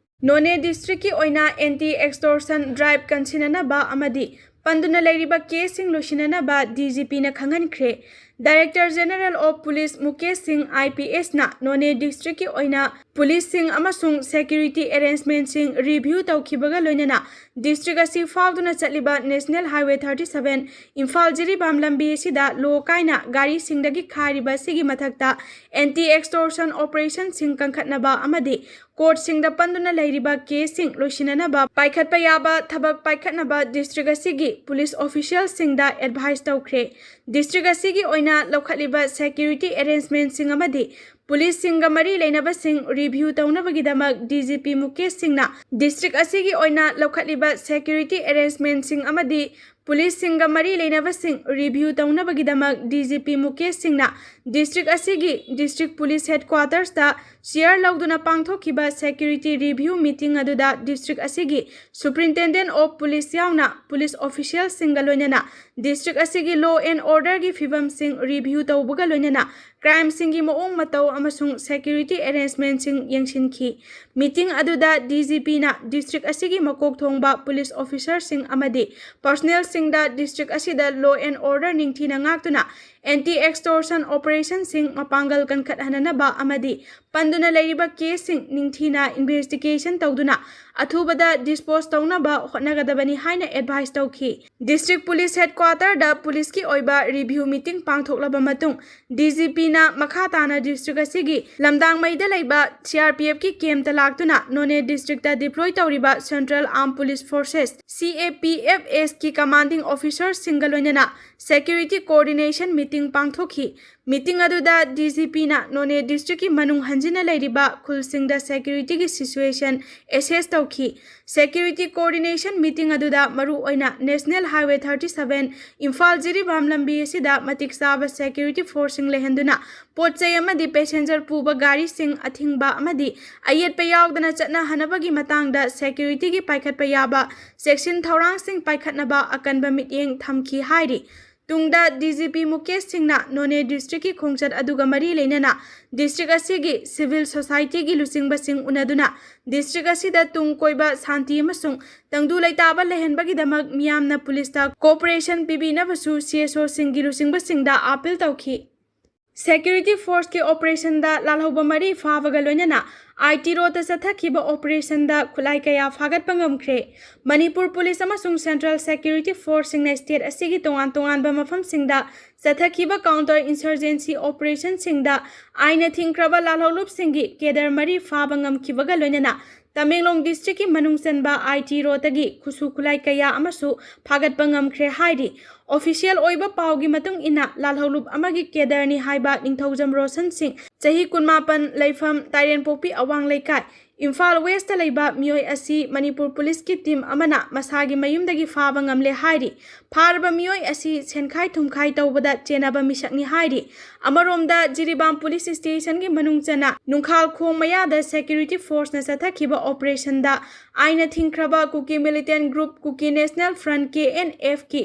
ꯅꯣꯅꯦ ꯗꯤꯁꯇ꯭ꯔꯤꯛꯀꯤ ꯑꯣꯏꯅ ꯑꯦꯟꯇꯤ ꯑꯦꯛꯁꯇꯣꯔꯁꯟ ꯗ꯭ꯔꯥꯏꯚ ꯀꯟꯁꯤꯟꯅꯅꯕ ꯑꯃꯗꯤ ꯄꯟꯗꯨꯅ ꯂꯩꯔꯤꯕ ꯀꯦꯁꯁꯤꯡ ꯂꯣꯏꯁꯤꯟꯅꯅꯕ ꯗꯤ ꯖꯤ ꯄꯤꯅ ꯈꯪꯍꯟꯈ꯭ꯔꯦ꯫ Director General of Police Mukesh ꯁꯤꯡ ꯑꯥꯏ ꯄꯤ ꯑꯦꯁꯅ ꯅꯣꯅꯦ ꯗꯤꯁꯇ꯭ꯔꯤꯛꯀꯤ ꯑꯣꯏꯅ ꯄꯨꯂꯤꯁꯁꯤꯡ ꯑꯃꯁꯨꯡ ꯁꯦꯀ꯭ꯌꯨꯔꯤꯇꯤ ꯑꯦꯔꯦꯟꯖꯃꯦꯟꯠꯁꯤꯡ ꯔꯤꯚ꯭ꯌꯨ ꯇꯧꯈꯤꯕꯒ ꯂꯣꯏꯅꯅ ꯗꯤꯁꯇ꯭ꯔꯤꯛ ꯑꯁꯤ ꯐꯥꯎꯗꯨꯅ ꯆꯠꯂꯤꯕ national highway thirty seven Imphal Jiribam ꯂꯝꯕꯤ ꯑꯁꯤꯗ ꯂꯣ ꯀꯥꯏꯅ ꯒꯥꯔꯤꯁꯤꯡꯗꯒꯤ ꯈꯥꯏꯔꯤꯕ ꯑꯁꯤꯒꯤ ꯃꯊꯛꯇ ꯑꯦꯟꯇꯤ ꯑꯦꯛꯁꯇꯣꯔꯁꯟ ꯑꯣꯄꯔꯦꯁꯟꯁꯤꯡ ꯀꯟꯈꯠꯅꯕ ꯑꯃꯗꯤ ꯀꯣꯔꯠꯁꯤꯡꯗ ꯄꯟꯗꯨꯅ ꯂꯩꯔꯤꯕ ꯀꯦꯁꯁꯤꯡ ꯂꯣꯏꯁꯤꯟꯅꯅꯕ ꯄꯥꯏꯈꯠꯄ ꯌꯥꯕ ꯊꯕꯛ ꯄꯥꯏꯈꯠꯅꯕ ꯗꯤꯁꯇ꯭ꯔꯤꯛ ꯑꯁꯤꯒꯤ ꯄꯨꯂꯤꯁ ꯑꯣꯐꯤꯁꯤꯌꯦꯜꯁꯤꯡꯗ ꯑꯦꯗꯚꯥꯏꯁ ꯇꯧꯈ꯭ꯔꯦ꯫ ꯗꯤꯁꯇ꯭ꯔꯤꯛ ꯑꯁꯤꯒꯤ ꯑꯣꯏꯅ ꯂꯧꯈꯠꯂꯤꯕ ꯁꯦꯀ꯭ꯌꯨꯔꯤꯇꯤ ꯑꯦꯔꯦꯟꯖꯃꯦꯟꯠꯁꯤꯡ ꯑꯃꯗꯤ ꯄꯨꯂꯤꯁꯁꯤꯡꯒ ꯃꯔꯤ ꯂꯩꯅꯕꯁꯤꯡ ꯔꯤꯚ꯭ꯌꯨ ꯇꯧꯅꯕꯒꯤꯗꯃꯛ ꯗꯤ ꯖꯤ ꯄꯤ ꯃꯨꯀꯦꯁ ꯁꯤꯡꯅ ꯗꯤꯁꯇ꯭ꯔꯤꯛ ꯑꯁꯤꯒꯤ ꯑꯣꯏꯅ ꯂꯧꯈꯠꯂꯤꯕ ꯁꯦꯀ꯭ꯌꯨꯔꯤꯇꯤ ꯑꯦꯔꯦꯟꯖꯃꯦꯟꯠꯁꯤꯡ ꯑꯃꯗꯤ ꯄꯨꯂꯤꯁꯁꯤꯡꯒ ꯃꯔꯤ ꯂꯩꯅꯕꯁꯤꯡ ꯔꯤꯚ꯭ꯌꯨ ꯇꯧꯅꯕꯒꯤꯗꯃꯛ ꯗꯤ ꯖꯤ ꯄꯤ ꯃꯨꯀꯦꯁ ꯁꯤꯡꯅ ꯗꯤꯁꯇ꯭ꯔꯤꯛ ꯑꯁꯤꯒꯤ ꯗꯤꯁꯇ꯭ꯔꯤꯛ ꯄꯨꯂꯤꯁ ꯍꯦꯗꯀ꯭ꯋꯥꯇꯔꯁꯇ ꯆꯤꯌꯔ ꯂꯧꯗꯨꯅ ꯄꯥꯡꯊꯣꯛꯈꯤꯕ ꯁꯦꯀ꯭ꯌꯨꯔꯤꯇꯤ ꯔꯤꯚ꯭ꯌꯨ ꯃꯤꯇꯤꯡ ꯑꯗꯨꯗ ꯗꯤꯁꯇ꯭ꯔꯤꯛ ꯑꯁꯤꯒꯤ ꯁꯨꯄ꯭ꯔꯤꯟꯇꯦꯟꯗꯦꯟꯠ ꯑꯣꯐ ꯄꯨꯂꯤꯁ ꯌꯥꯎꯅ ꯄꯨꯂꯤꯁ ꯑꯣꯐꯤꯁꯤꯌꯦꯜꯁꯤꯡꯒ ꯂꯣꯏꯅꯅ ꯗꯤꯁꯇ꯭ꯔꯤꯛ ꯑꯁꯤꯒꯤ ꯂꯣ ꯑꯦꯟ ꯑꯣꯔꯗꯔꯒꯤ ꯐꯤꯕꯝꯁꯤꯡ ꯔꯤꯚ꯭ꯌꯨ ꯇꯧꯕꯒ ꯂꯣꯏꯅꯅ ꯀ꯭ꯔꯥꯏꯝꯁꯤꯡꯒꯤ ꯃꯑꯣꯡ ꯃꯇꯧ ꯑꯃꯁꯨꯡ ꯁꯦꯀ꯭ꯌꯨꯔꯤꯇꯤ ꯑꯦꯔꯦꯟꯖꯃꯦꯟꯠꯁꯤꯡ ꯌꯦꯡꯁꯤꯟꯈꯤ꯫ ꯃꯤꯇꯤꯡ ꯑꯗꯨꯗ ꯗꯤ ꯖꯤ ꯄꯤꯅ ꯗꯤꯁꯇ꯭ꯔꯤꯛ ꯑꯁꯤꯒꯤ ꯃꯀꯣꯛ ꯊꯣꯡꯕ ꯄꯨꯂꯤꯁ ꯑꯣꯐꯤꯁꯔꯁꯤꯡ ꯑꯃꯗꯤ ꯄꯔꯁꯣꯅꯦꯜꯁꯤꯡꯗ ꯗꯤꯁꯇ꯭ꯔꯤꯛ ꯑꯁꯤꯗ ꯂꯣ ꯑꯦꯟ ꯑꯣꯔꯗꯔ ꯅꯤꯡꯊꯤꯅ ꯉꯥꯛꯇꯨꯅ ꯑꯦꯟꯇꯤ ꯑꯦꯛꯁꯇꯣꯔꯁꯟ ꯑꯣꯄꯔꯦꯁꯟꯁꯤꯡ ꯃꯄꯥꯡꯒꯜ ꯀꯟꯈꯠꯍꯟꯅꯅꯕ ꯑꯃꯗꯤ ꯄꯟꯗꯨꯅ ꯂꯩꯔꯤꯕ ꯀꯦꯁꯁꯤꯡ ꯅꯤꯡꯊꯤꯅ ꯏꯟꯚꯦꯁꯇꯤꯒꯦꯁꯟ ꯇꯧꯗꯨꯅ ꯑꯊꯨꯕꯗ ꯗꯤꯁꯄꯣꯖ ꯇꯧꯅꯕ ꯍꯣꯠꯅꯒꯗꯕꯅꯤ ꯍꯥꯏꯅ ꯑꯦꯗꯚꯥꯏꯁ ꯇꯧꯈꯤ꯫ ꯗꯤꯁꯇ꯭ꯔꯤꯛ ꯄꯨꯂꯤꯁ ꯍꯦꯗꯀ꯭ꯋꯥꯇꯔꯗ ꯄꯨꯂꯤꯁꯀꯤ ꯑꯣꯏꯕ ꯔꯤꯚ꯭ꯌꯨ ꯃꯤꯇꯤꯡ ꯄꯥꯡꯊꯣꯛꯂꯕ ꯃꯇꯨꯡ, ꯗꯤ ꯖꯤ ꯄꯤꯅ ꯃꯈꯥ ꯇꯥꯅ ꯗꯤꯁꯇ꯭ꯔꯤꯛ ꯑꯁꯤꯒꯤ ꯂꯝꯗꯥꯡꯃꯩꯗ ꯂꯩꯕ ꯁꯤ ꯑꯥꯔ ꯄꯤ ꯑꯦꯐꯀꯤ ꯀꯦꯝꯞꯇ ꯂꯥꯛꯇꯨꯅ ꯅꯣꯅꯦ ꯗꯤꯁꯇ꯭ꯔꯤꯛꯇ ꯗꯤꯄ꯭ꯂꯣꯏ ꯇꯧꯔꯤꯕ Central Armed Police Forces, C A P F S, ꯀꯤ ꯀꯃꯥꯟꯗꯤꯡ ꯑꯣꯐꯤꯁꯔꯁꯤꯡꯒ ꯂꯣꯏꯅꯅ ꯁꯦꯀ꯭ꯌꯨꯔꯤꯇꯤ ꯀꯣꯑꯣꯔꯗꯤꯅꯦꯁꯟ ꯃꯤꯇꯤꯡ ꯄꯥꯡꯊꯣꯛꯈꯤ꯫ ꯃꯤꯇꯤꯡ ꯑꯗꯨꯗ ꯗꯤ ꯖꯤ ꯄꯤꯅ ꯅꯣꯅꯦ ꯗꯤꯁꯇ꯭ꯔꯤꯛꯀꯤ ꯃꯅꯨꯡ ꯍꯟꯖꯤꯟꯅ ꯂꯩꯔꯤꯕ ꯈꯨꯜꯁꯤꯡꯗ ꯁꯦꯀ꯭ꯌꯨꯔꯤꯇꯤꯒꯤ ꯁꯤꯆꯨꯋꯦꯁꯟ ꯑꯦꯁꯦꯁ ꯇꯧꯈꯤ꯫ ꯁꯦꯀ꯭ꯌꯨꯔꯤꯇꯤ ꯀꯣꯑꯣꯔꯗꯤꯅꯦꯁꯟ ꯃꯤꯇꯤꯡ ꯑꯗꯨꯗ ꯃꯔꯨꯑꯣꯏꯅ national highway thirty seven Imphal Jiribam ꯂꯝꯕꯤ ꯑꯁꯤꯗ ꯃꯇꯤꯛ ꯆꯥꯕ ꯁꯦꯀ꯭ꯌꯨꯔꯤꯇꯤ ꯐꯣꯔꯁꯁꯤꯡ ꯂꯩꯍꯟꯗꯨꯅ ꯄꯣꯠ ꯆꯩ ꯑꯃꯗꯤ ꯄꯦꯁꯦꯟꯖꯔ ꯄꯨꯕ ꯒꯥꯔꯤꯁꯤꯡ ꯑꯊꯤꯡꯕ ꯑꯃꯗꯤ ꯑꯌꯦꯠꯄ ꯌꯥꯎꯗꯅ ꯆꯠꯅꯍꯟꯅꯕꯒꯤ ꯃꯇꯥꯡꯗ ꯁꯦꯀ꯭ꯌꯨꯔꯤꯇꯤꯒꯤ ꯄꯥꯏꯈꯠꯄ ꯌꯥꯕ ꯆꯦꯛꯁꯤꯟ ꯊꯧꯔꯥꯡꯁꯤꯡ ꯄꯥꯏꯈꯠꯅꯕ ꯑꯀꯟꯕ ꯃꯤꯠꯌꯦꯡ ꯊꯝꯈꯤ ꯍꯥꯏꯔꯤ꯫ ꯇꯨꯡꯗ ꯗꯤ ꯖꯤ ꯄꯤ ꯃꯨꯀꯦꯁ ꯁꯤꯡꯅ ꯅꯣꯅꯦ ꯗꯤꯁꯇ꯭ꯔꯤꯛꯀꯤ ꯈꯣꯡꯆꯠ ꯑꯗꯨꯒ ꯃꯔꯤ ꯂꯩꯅꯅ ꯗꯤꯁꯇ꯭ꯔꯤꯛ ꯑꯁꯤꯒꯤ ꯁꯤꯚꯤꯜ ꯁꯣꯁꯥꯏꯇꯤꯒꯤ ꯂꯨꯆꯤꯡꯕꯁꯤꯡ ꯎꯅꯗꯨꯅ ꯗꯤꯁꯇ꯭ꯔꯤꯛ ꯑꯁꯤꯗ ꯇꯨꯡ ꯀꯣꯏꯕ ꯁꯥꯟꯇꯤ ꯑꯃꯁꯨꯡ ꯇꯪꯗꯨ ꯂꯩꯇꯥꯕ ꯂꯩꯍꯟꯕꯒꯤꯗꯃꯛ ꯃꯤꯌꯥꯝꯅ ꯄꯨꯂꯤꯁꯇ ꯀꯣꯑꯣꯄꯔꯦꯁꯟ ꯄꯤꯕꯤꯅꯕꯁꯨ ꯁꯤ ꯑꯦꯁ ꯑꯣꯁꯤꯡꯒꯤ ꯂꯨꯆꯤꯡꯕꯁꯤꯡꯗ ꯑꯥꯄꯤꯜ ꯇꯧꯈꯤ꯫ ꯁꯦꯀ꯭ꯌꯨꯔꯤꯇꯤ ꯐꯣꯔꯁꯀꯤ ꯑꯣꯄꯔꯦꯁꯟꯗ ꯂꯥꯜꯍꯧꯕ ꯃꯔꯤ ꯐꯥꯕꯒ ꯂꯣꯏꯅꯅ ꯑꯥꯏ ꯇꯤ ꯔꯣꯗꯇ ꯆꯠꯊꯈꯤꯕ ꯑꯣꯄꯔꯦꯁꯟꯗ ꯈꯨꯠꯂꯥꯏ ꯀꯌꯥ ꯐꯥꯒꯠꯄ ꯉꯝꯈ꯭ꯔꯦ꯫ ꯃꯅꯤꯄꯨꯔ ꯄꯨꯂꯤꯁ ꯑꯃꯁꯨꯡ ꯁꯦꯟꯇ꯭ꯔꯦꯜ ꯁꯦꯀ꯭ꯌꯨꯔꯤꯇꯤ ꯐꯣꯔꯁꯁꯤꯡꯅ ꯁ꯭ꯇꯦꯠ ꯑꯁꯤꯒꯤ ꯇꯣꯉꯥꯟ ꯇꯣꯉꯥꯟꯕ ꯃꯐꯝꯁꯤꯡꯗ ꯆꯠꯊꯈꯤꯕ ꯀꯥꯎꯟꯇꯔ ꯏꯟꯁꯔꯖꯦꯟꯁꯤ ꯑꯣꯄꯔꯦꯁꯟꯁꯤꯡꯗ ꯑꯥꯏꯟꯅ ꯊꯤꯡꯈ꯭ꯔꯕ ꯂꯥꯜꯍꯧꯂꯨꯞꯁꯤꯡꯒꯤ ꯀꯦꯗꯔ ꯃꯔꯤ ꯐꯥꯕ ꯉꯝꯈꯤꯕꯒ ꯂꯣꯏꯅꯅ ꯇꯃꯦꯡꯂꯣꯡ ꯗꯤꯁꯇ꯭ꯔꯤꯛꯀꯤ ꯃꯅꯨꯡ ꯆꯟꯕ ꯑꯥꯏ ꯇꯤ ꯔꯣꯗꯇꯒꯤ ꯈꯨꯠꯁꯨ ꯈꯨꯠꯂꯥꯏ ꯀꯌꯥ ꯑꯃꯁꯨ ꯐꯥꯒꯠꯄ ꯉꯝꯈ꯭ꯔꯦ ꯍꯥꯏꯔꯤ꯫ ꯑꯣꯐꯤꯁꯤꯌꯦꯜ ꯑꯣꯏꯕ ꯄꯥꯎꯒꯤ ꯃꯇꯨꯡ ꯏꯟꯅ, ꯂꯥꯜꯍꯧꯂꯨꯞ ꯑꯃꯒꯤ ꯀꯦꯗꯔꯅꯤ ꯍꯥꯏꯕ ꯅꯤꯡꯊꯧꯖꯝ ꯔꯣꯁꯟ ꯁꯤꯡ, ꯆꯍꯤ ꯀꯨꯟꯃꯥꯄꯟ, ꯂꯩꯐꯝ ꯇꯥꯏꯔꯦꯟꯄꯣꯛꯄꯤ ꯑꯋꯥꯡ ꯂꯩꯀꯥꯏ, ꯏꯝꯐꯥꯜ ꯋꯦꯁꯇ ꯂꯩꯕ ꯃꯤꯑꯣꯏ ꯑꯁꯤ ꯃꯅꯤꯄꯨꯔ ꯄꯨꯂꯤꯁꯀꯤ ꯇꯤꯝ ꯑꯃꯅ ꯃꯁꯥꯒꯤ ꯃꯌꯨꯝꯗꯒꯤ ꯐꯥꯕ ꯉꯝꯂꯦ ꯍꯥꯏꯔꯤ꯫ ꯐꯥꯔꯕ ꯃꯤꯑꯣꯏ ꯑꯁꯤ ꯁꯦꯟꯈꯥꯏ ꯊꯨꯝꯈꯥꯏ ꯇꯧꯕꯗ ꯆꯦꯟꯅꯕ ꯃꯤꯁꯛꯅꯤ ꯍꯥꯏꯔꯤ꯫ ꯑꯃꯔꯣꯝꯗ, ꯖꯤꯔꯤꯕꯥꯝ ꯄꯨꯂꯤꯁ ꯁ꯭ꯇꯦꯁꯟꯒꯤ ꯃꯅꯨꯡ ꯆꯟꯅ ꯅꯨꯡꯈꯥꯜꯈꯣꯡ ꯃꯌꯥꯗ ꯁꯦꯀ꯭ꯌꯨꯔꯤꯇꯤ ꯐꯣꯔꯁꯅ ꯆꯠꯊꯈꯤꯕ ꯑꯣꯄꯔꯦꯁꯟꯗ ꯑꯥꯏꯟꯅ ꯊꯤꯡꯈ꯭ꯔꯕ Kuki militant group Kuki national front, K N ꯑꯦꯐꯀꯤ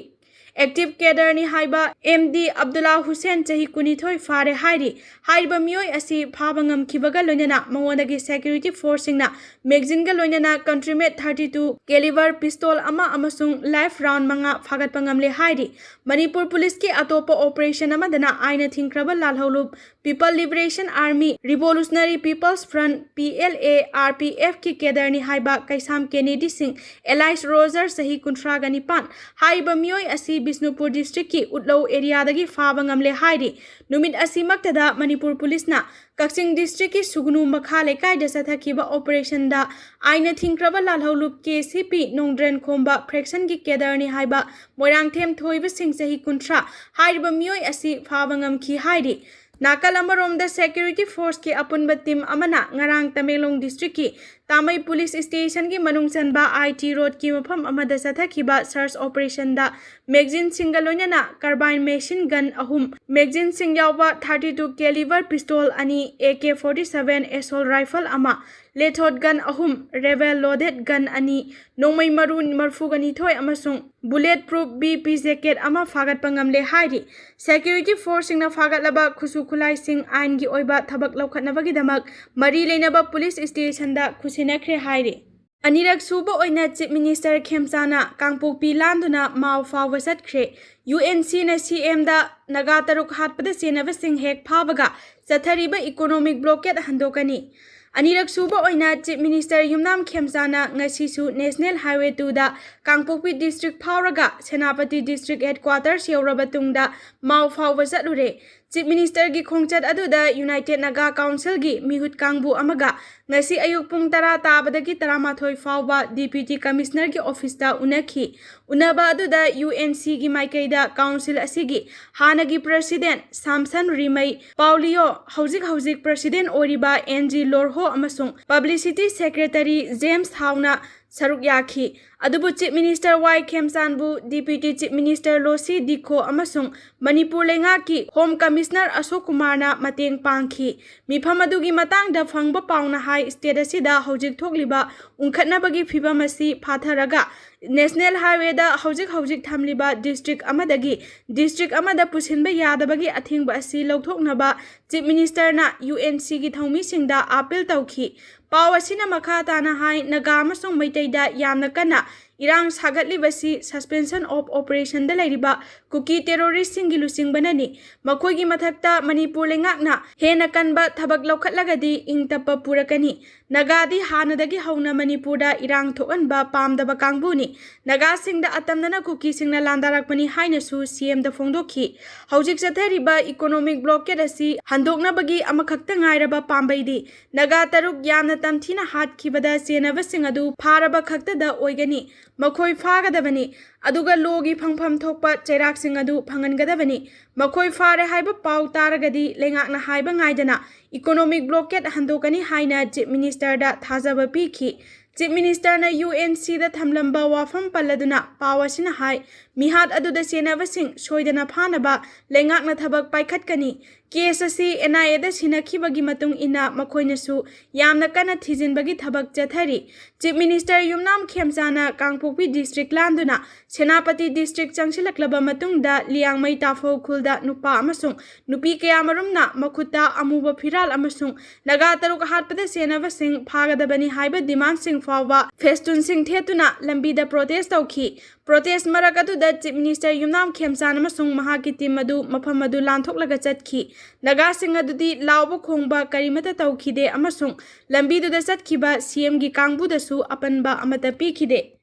ꯑꯦꯛꯇꯤꯚ ꯀꯦꯗꯔꯅꯤ ꯍꯥꯏꯕ ꯑꯦꯝ ꯗꯤ ꯑꯕꯗꯨꯜꯂꯥ ꯍꯨꯁꯦꯟ, ꯆꯍꯤ ꯀꯨꯟꯅꯤꯊꯣꯏ, ꯐꯥꯔꯦ ꯍꯥꯏꯔꯤ꯫ ꯍꯥꯏꯔꯤꯕ ꯃꯤꯑꯣꯏ ꯑꯁꯤ ꯐꯥꯕ ꯉꯝꯈꯤꯕꯒ ꯂꯣꯏꯅꯅ ꯃꯉꯣꯟꯗꯒꯤ ꯁꯦꯀ꯭ꯌꯨꯔꯤꯇꯤ ꯐꯣꯔꯁꯁꯤꯡꯅ ꯃꯦꯒꯖꯤꯟꯒ ꯂꯣꯏꯅꯅ ꯀꯟꯇ꯭ꯔꯤꯃꯦꯠ ꯊꯥꯔꯇꯤ ꯇꯨ ꯀꯦꯂꯤꯕꯔ ꯄꯤꯁꯇꯣꯜ ꯑꯃ ꯑꯃꯁꯨꯡ ꯂꯥꯏꯐ ꯔꯥꯎꯟ ꯃꯉꯥ ꯐꯥꯒꯠꯄ ꯉꯝꯂꯦ ꯍꯥꯏꯔꯤ꯫ ꯃꯅꯤꯄꯨꯔ ꯄꯨꯂꯤꯁꯀꯤ ꯑꯇꯣꯞꯄ ꯑꯣꯄꯔꯦꯁꯟ ꯑꯃꯗꯅ ꯑꯥꯏꯟꯅ ꯊꯤꯡꯈ꯭ꯔꯕ Lalhoulup people liberation army, revolutionary people's front, P L A, R P ꯑꯦꯐꯀꯤ ꯀꯦꯗꯔꯅꯤ ꯍꯥꯏꯕ ꯀꯩꯁꯥꯝ ꯀꯦꯅꯦꯗꯤ ꯁꯤꯡ, ꯑꯦꯂꯥꯏꯁ ꯔꯣꯖꯔ, ꯆꯍꯤ ꯀꯨꯟꯊ꯭ꯔꯥꯒ ꯅꯤꯄꯥꯟ, ꯍꯥꯏꯔꯤꯕ ꯃꯤꯑꯣꯏ ꯑꯁꯤ ꯕꯤꯁꯅꯨꯄꯨꯔ ꯗꯤꯁꯇ꯭ꯔꯤꯛꯀꯤ ꯎꯠꯂꯧ ꯑꯦꯔꯤꯌꯥꯗꯒꯤ ꯐꯥꯕ ꯉꯝꯂꯦ ꯍꯥꯏꯔꯤ꯫ ꯅꯨꯃꯤꯠ ꯑꯁꯤꯃꯛꯇꯗ ꯃꯅꯤꯄꯨꯔ ꯄꯨꯂꯤꯁꯅ ꯀꯛꯆꯤꯡ ꯗꯤꯁꯇ꯭ꯔꯤꯛꯀꯤ ꯁꯨꯒꯅꯨ ꯃꯈꯥ ꯂꯩꯀꯥꯏꯗ ꯆꯠꯊꯈꯤꯕ ꯑꯣꯄꯔꯦꯁꯟꯗ ꯑꯥꯏꯟꯅ ꯊꯤꯡꯈ꯭ꯔꯕ ꯂꯥꯜꯍꯧꯂꯨꯞ ꯀꯦ ꯁꯤ ꯄꯤ ꯅꯣꯡꯗ꯭ꯔꯦꯟ ꯈꯣꯝꯕ ꯐ꯭ꯔꯦꯛꯁꯟꯒꯤ ꯀꯦꯗꯔꯅꯤ ꯍꯥꯏꯕ ꯃꯣꯏꯔꯥꯡꯊꯦꯝ ꯊꯣꯏꯕ ꯁꯤꯡ, ꯆꯍꯤ ꯀꯨꯟꯊ꯭ꯔꯥ, ꯍꯥꯏꯔꯤꯕ ꯃꯤꯑꯣꯏ ꯑꯁꯤ ꯐꯥꯕ ꯉꯝꯈꯤ ꯍꯥꯏꯔꯤ꯫ ꯅꯥꯀꯜ ꯑꯃꯔꯣꯝꯗ, ꯁꯦꯀ꯭ꯌꯨꯔꯤꯇꯤ ꯐꯣꯔꯁꯀꯤ ꯑꯄꯨꯟꯕ ꯇꯤꯝ ꯑꯃꯅ ꯉꯔꯥꯡ ꯇꯃꯦꯡꯂꯣꯡ ꯗꯤꯁꯇ꯭ꯔꯤꯛꯀꯤ ꯇꯥꯃꯩ ꯄꯨꯂꯤꯁ ꯁ꯭ꯇꯦꯁꯟꯒꯤ ꯃꯅꯨꯡ ꯆꯟꯕ ꯑꯥꯏ ꯇꯤ ꯔꯣꯗꯀꯤ ꯃꯐꯝ ꯑꯃꯗ ꯆꯠꯊꯈꯤꯕ ꯁꯔꯆ ꯑꯣꯄꯔꯦꯁꯟꯗ ꯃꯦꯒꯖꯤꯟꯁꯤꯡꯒ ꯂꯣꯏꯅꯅ ꯀꯥꯔꯕꯥꯏꯟ ꯃꯦꯁꯤꯟ ꯒꯟ ꯑꯍꯨꯝ, ꯃꯦꯒꯖꯤꯟꯁꯤꯡ ꯌꯥꯎꯕ ꯊꯥꯔꯇꯤ ꯇꯨ ꯀꯦꯂꯤꯕꯔ ꯄꯤꯁꯇꯣꯜ ꯑꯅꯤ, A K forty seven assault rifle ꯑꯃ, ꯂꯦꯊꯣꯠ ꯒꯟ ꯑꯍꯨꯝ, ꯔꯦꯕꯦꯜ ꯂꯣꯗꯦꯠ ꯒꯟ ꯑꯅꯤ, ꯅꯣꯡꯃꯩ ꯃꯔꯨ ꯃꯔꯤꯐꯨꯅꯤꯊꯣꯏ ꯑꯃꯁꯨꯡ bullet proof B P jacket ꯑꯃ ꯐꯥꯒꯠꯄ ꯉꯝꯂꯦ ꯍꯥꯏꯔꯤ꯫ ꯁꯦꯀ꯭ꯌꯨꯔꯤꯇꯤ ꯐꯣꯔꯁꯁꯤꯡꯅ ꯐꯥꯒꯠꯂꯕ ꯈꯨꯠꯁꯨ ꯈꯨꯠꯂꯥꯏꯁꯤꯡ ꯑꯥꯏꯟꯒꯤ ꯑꯣꯏꯕ ꯊꯕꯛ ꯂꯧꯈꯠꯅꯕꯒꯤꯗꯃꯛ ꯃꯔꯤ ꯂꯩꯅꯕ ꯄꯨꯂꯤꯁ ꯁ꯭ꯇꯦꯁꯟꯗ ꯈꯨꯠꯁꯤꯟꯅꯈ꯭ꯔꯦ ꯍꯥꯏꯔꯤ꯫ ꯑꯅꯤꯔꯛ ꯁꯨꯕ ꯑꯣꯏꯅ ꯆꯤꯐ ꯃꯤꯅꯤꯁꯇꯔ ꯈꯦꯝꯆꯥꯅ ꯀꯥꯡꯄꯣꯛꯄꯤ ꯂꯥꯟꯗꯨꯅ ꯃꯥꯎ ꯐꯥꯎꯕ ꯆꯠꯈ꯭ꯔꯦ꯫ ꯌꯨ ꯑꯦꯟ ꯁꯤꯅ ꯁꯤ ꯑꯦꯝꯗ ꯅꯥꯒꯥ ꯇꯔꯨꯛ ꯍꯥꯠꯄꯗ ꯆꯦꯟꯅꯕꯁꯤꯡ ꯍꯦꯛ ꯐꯥꯕꯒ ꯆꯠꯊꯔꯤꯕ ꯏꯀꯣꯅꯣꯃꯤꯛ ꯕ꯭ꯂꯣꯀꯦꯠ ꯍꯟꯗꯣꯛꯀꯅꯤ꯫ ꯑꯅꯤꯔꯛ ꯁꯨꯕ ꯑꯣꯏꯅ ꯆꯤꯐ ꯃꯤꯅꯤꯁꯇꯔ ꯌꯨꯝꯅꯥꯝ ꯈꯦꯝꯆꯥꯅ ꯉꯁꯤꯁꯨ ꯅꯦꯁꯅꯦꯜ ꯍꯥꯏꯋꯦ ꯇꯨꯗ ꯀꯥꯡꯄꯣꯛꯄꯤ ꯗꯤꯁꯇ꯭ꯔꯤꯛ ꯐꯥꯎꯔꯒ ꯁꯦꯅꯥꯄꯇꯤ ꯗꯤꯁꯇ꯭ꯔꯤꯛ ꯍꯦꯗꯀ꯭ꯋꯥꯇꯔꯁ ꯌꯧꯔꯕ ꯇꯨꯡꯗ ꯃꯥꯎ ꯐꯥꯎꯕ ꯆꯠꯂꯨꯔꯦ꯫ ꯆꯤꯐ ꯃꯤꯅꯤꯁꯇꯔꯒꯤ ꯈꯣꯡꯆꯠ ꯑꯗꯨꯗ ꯌꯨꯅꯥꯏꯇꯦꯗ ꯅꯥꯒꯥ ꯀꯥꯎꯟꯁꯤꯜꯒꯤ ꯃꯤꯍꯨꯠ ꯀꯥꯡꯕꯨ ꯑꯃꯒ ꯉꯁꯤ ꯑꯌꯨꯛ ꯄꯨꯡ ꯇꯔꯥ ꯇꯥꯕꯗꯒꯤ ꯇꯔꯥꯃꯥꯊꯣꯏ ꯐꯥꯎꯕ ꯗꯤꯄ꯭ꯌꯨꯇꯤ ꯀꯃꯤꯁꯅꯔꯒꯤ ꯑꯣꯐꯤꯁꯇ ꯎꯅꯈꯤ꯫ ꯎꯅꯕ ꯑꯗꯨꯗ ꯌꯨ ꯑꯦꯟ ꯁꯤꯒꯤ ꯃꯥꯏꯀꯩꯗ ꯀꯥꯎꯟꯁꯤꯜ ꯑꯁꯤꯒꯤ ꯍꯥꯟꯅꯒꯤ ꯄ꯭ꯔꯁꯤꯗꯦꯟ ꯁꯥꯝꯁꯟ ꯔꯤꯃꯩ ꯄꯥꯎꯂꯤꯌꯣ, ꯍꯧꯖꯤꯛ ꯍꯧꯖꯤꯛ ꯄ꯭ꯔꯁꯤꯗꯦꯟ ꯑꯣꯏꯔꯤꯕ ꯑꯦꯟ ꯖꯤ ꯂꯣꯔꯍꯣ ꯑꯃꯁꯨꯡ ꯄꯕ꯭ꯂꯤꯁꯤꯇꯤ ꯁꯦꯀ꯭ꯔꯦꯇꯔꯤ ꯖꯦꯝꯁ ꯊꯥꯎꯅ ꯁꯔꯨꯛ ꯌꯥꯈꯤ꯫ ꯑꯗꯨꯕꯨ ꯆꯤꯐ ꯃꯤꯅꯤꯁꯇꯔ ꯋꯥꯏ ꯈꯦꯝꯆꯥꯟꯕꯨ ꯗꯤꯄ꯭ꯌꯨꯇꯤ ꯆꯤꯐ ꯃꯤꯅꯤꯁꯇꯔ ꯂꯣꯁꯤ ꯗꯤꯈꯣ ꯑꯃꯁꯨꯡ ꯃꯅꯤꯄꯨꯔ ꯂꯩꯉꯥꯛꯀꯤ ꯍꯣꯝ ꯀꯃꯤꯁꯅꯔ ꯑꯁꯣꯛ ꯀꯨꯃꯥꯔꯅ ꯃꯇꯦꯡ ꯄꯥꯡꯈꯤ꯫ ꯃꯤꯐꯝ ꯑꯗꯨꯒꯤ ꯃꯇꯥꯡꯗ ꯐꯪꯕ ꯄꯥꯎꯅ ꯍꯥꯏ, ꯁ꯭ꯇꯦꯠ ꯑꯁꯤꯗ ꯍꯧꯖꯤꯛ ꯊꯣꯛꯂꯤꯕ ꯎꯪꯈꯠꯅꯕꯒꯤ ꯐꯤꯕꯝ ꯑꯁꯤ ꯐꯥꯊꯔꯒ ꯅꯦꯁꯅꯦꯜ ꯍꯥꯏꯋꯦꯗ ꯍꯧꯖꯤꯛ ꯍꯧꯖꯤꯛ ꯊꯝꯂꯤꯕ ꯗꯤꯁꯇ꯭ꯔꯤꯛ ꯑꯃꯗꯒꯤ ꯗꯤꯁꯇ꯭ꯔꯤꯛ ꯑꯃꯗ ꯄꯨꯁꯤꯟꯕ ꯌꯥꯗꯕꯒꯤ ꯑꯊꯤꯡꯕ ꯑꯁꯤ ꯂꯧꯊꯣꯛꯅꯕ ꯆꯤꯐ ꯃꯤꯅꯤꯁꯇꯔꯅ ꯌꯨ ꯑꯦꯟ ꯁꯤꯒꯤ ꯊꯧꯃꯤꯁꯤꯡꯗ ꯑꯥꯄꯤꯜ ꯇꯧꯈꯤ꯫ ꯄꯥꯎ ꯑꯁꯤꯅ ꯃꯈꯥ ꯇꯥꯅ ꯍꯥꯏ, ꯅꯥꯒꯥ ꯑꯃꯁꯨꯡ ꯃꯩꯇꯩꯗ ꯌꯥꯝꯅ ꯀꯟꯅ ꯏꯔꯥꯡ ꯁꯥꯒꯠꯂꯤꯕꯁꯤ suspension of operationꯗ ꯂꯩꯔꯤꯕ ꯀꯨꯀꯤ ꯇꯦꯔꯣꯔꯤꯁ꯭ꯠꯁꯤꯡꯒꯤ ꯂꯨꯆꯤꯡꯕꯅꯅꯤ꯫ ꯃꯈꯣꯏꯒꯤ ꯃꯊꯛꯇ ꯃꯅꯤꯄꯨꯔ ꯂꯩꯉꯥꯛꯅ ꯍꯦꯟꯅ ꯀꯟꯕ ꯊꯕꯛ ꯂꯧꯈꯠꯂꯒꯗꯤ ꯏꯪ ꯇꯞꯄ ꯄꯨꯔꯛꯀꯅꯤ꯫ ꯅꯥꯒꯥꯗꯤ ꯍꯥꯟꯅꯗꯒꯤ ꯍꯧꯅ ꯃꯅꯤꯄꯨꯔꯗ ꯏꯔꯥꯡ ꯊꯣꯛꯍꯟꯕ ꯄꯥꯝꯗꯕ ꯀꯥꯡꯕꯨꯅꯤ꯫ ꯅꯥꯒꯥꯁꯤꯡꯗ ꯑꯇꯝꯅꯅ ꯀꯨꯀꯤꯁꯤꯡꯅ ꯂꯥꯟꯗꯥꯔꯛꯄꯅꯤ ꯍꯥꯏꯅꯁꯨ ꯁꯤ ꯑꯦꯝꯗ ꯐꯣꯡꯗꯣꯛꯈꯤ꯫ ꯍꯧꯖꯤꯛ ꯆꯠꯊꯔꯤꯕ ꯏꯀꯣꯅꯣꯃꯤꯛ ꯕ꯭ꯂꯣꯀꯦꯠ ꯑꯁꯤ ꯍꯟꯗꯣꯛꯅꯕꯒꯤ ꯑꯃꯈꯛꯇ ꯉꯥꯏꯔꯕ ꯄꯥꯝꯕꯩꯗꯤ ꯅꯥꯒꯥ ꯇꯔꯨꯛ ꯌꯥꯝꯅ ꯇꯝꯊꯤꯅ ꯍꯥꯠꯈꯤꯕꯗ ꯆꯦꯟꯅꯕꯁꯤꯡ ꯑꯗꯨ ꯐꯥꯔꯕ ꯈꯛꯇꯗ ꯑꯣꯏꯒꯅꯤ꯫ ꯃꯈꯣꯏ ꯐꯥꯒꯗꯕꯅꯤ, ꯑꯗꯨꯒ ꯂꯣꯒꯤ ꯐꯪꯐꯝ ꯊꯣꯛꯄ ꯆꯩꯔꯥꯛꯁꯤꯡ ꯑꯗꯨ ꯐꯪꯍꯟꯒꯗꯕꯅꯤ꯫ ꯃꯈꯣꯏ ꯐꯥꯔꯦ ꯍꯥꯏꯕ ꯄꯥꯎ ꯇꯥꯔꯒꯗꯤ ꯂꯩꯉꯥꯛꯅ ꯍꯥꯏꯕ ꯉꯥꯏꯗꯅ ꯏꯀꯣꯅꯣꯃꯤꯛ ꯕ꯭ꯂꯣꯀꯦꯠ ꯍꯟꯗꯣꯛꯀꯅꯤ ꯍꯥꯏꯅ ꯆꯤꯐ ꯃꯤꯅꯤꯁꯇꯔꯗ ꯊꯥꯖꯕ ꯄꯤꯈꯤ꯫ ꯆꯤꯐ ꯃꯤꯅꯤꯁꯇꯔꯅ ꯌꯨ ꯑꯦꯟ ꯁꯤꯗ ꯊꯝꯂꯝꯕ ꯋꯥꯐꯝ ꯄꯜꯂꯗꯨꯅ ꯄꯥꯎ ꯑꯁꯤꯅ ꯍꯥꯏ, ꯃꯤꯍꯥꯠ ꯑꯗꯨꯗ ꯆꯦꯟꯅꯕꯁꯤꯡ ꯁꯣꯏꯗꯅ ꯐꯥꯅꯕ ꯂꯩꯉꯥꯛꯅ ꯊꯕꯛ ꯄꯥꯏꯈꯠꯀꯅꯤ꯫ ꯀꯦꯁ ꯑꯁꯤ ꯑꯦꯟ ꯑꯥꯏ ꯑꯦꯗ ꯁꯤꯟꯅꯈꯤꯕꯒꯤ ꯃꯇꯨꯡ ꯏꯟꯅ ꯃꯈꯣꯏꯅꯁꯨ ꯌꯥꯝꯅ ꯀꯟꯅ ꯊꯤꯖꯤꯟꯕꯒꯤ ꯊꯕꯛ ꯆꯠꯊꯔꯤ꯫ ꯆꯤꯐ ꯃꯤꯅꯤꯁꯇꯔ ꯌꯨꯝꯅꯥꯝ ꯈꯦꯝꯆꯥꯅ ꯀꯥꯡꯄꯣꯛꯄꯤ ꯗꯤꯁꯇ꯭ꯔꯤꯛ ꯂꯥꯟꯗꯨꯅ ꯁꯦꯅꯥꯄꯇꯤ ꯗꯤꯁꯇ꯭ꯔꯤꯛ ꯆꯪꯁꯤꯜꯂꯛꯂꯕ ꯃꯇꯨꯡꯗ ꯂꯤꯌꯥꯡꯃꯩ ꯇꯥꯐꯧ ꯈꯨꯜꯗ ꯅꯨꯄꯥ ꯑꯃꯁꯨꯡ ꯅꯨꯄꯤ ꯀꯌꯥ ꯃꯔꯨꯝꯅ ꯃꯈꯨꯠꯇ ꯑꯃꯨꯕ ꯐꯤꯔꯥꯜ ꯑꯃꯁꯨꯡ ꯅꯥꯒꯥ ꯇꯔꯨꯛ ꯍꯥꯠꯄꯗ ꯆꯦꯟꯅꯕꯁꯤꯡ ꯐꯥꯒꯗꯕꯅꯤ ꯍꯥꯏꯕ ꯗꯤꯃꯥꯟꯁꯤꯡ ꯐꯥꯎꯕ ꯐꯦꯁꯇꯨꯟꯁꯤꯡ ꯊꯦꯠꯇꯨꯅ ꯂꯝꯕꯤꯗ ꯄ꯭ꯔꯣꯇꯦꯁ ꯇꯧꯈꯤ꯫ ꯄ꯭ꯔꯣꯇꯦꯁ ꯃꯔꯛ ꯑꯗꯨꯗ ꯆꯤꯐ ꯃꯤꯅꯤꯁꯇꯔ ꯌꯨꯝꯅꯥꯝ ꯈꯦꯝꯆꯥꯟ ꯑꯃꯁꯨꯡ ꯃꯍꯥꯛꯀꯤ ꯇꯤꯝ ꯑꯗꯨ ꯃꯐꯝ ꯑꯗꯨ ꯂꯥꯟꯊꯣꯛꯂꯒ ꯆꯠꯈꯤ꯫ ꯅꯥꯒꯥꯁꯤꯡ ꯑꯗꯨꯗꯤ ꯂꯥꯎꯕ ꯈꯣꯡꯕ ꯀꯔꯤꯃꯠꯇ ꯇꯧꯈꯤꯗꯦ ꯑꯃꯁꯨꯡ ꯂꯝꯕꯤꯗꯨꯗ ꯆꯠꯈꯤꯕ ꯁꯤ ꯑꯦꯝꯒꯤ ꯀꯥꯡꯕꯨꯗꯁꯨ ꯑꯄꯟꯕ ꯑꯃꯠꯇ ꯄꯤꯈꯤꯗꯦ꯫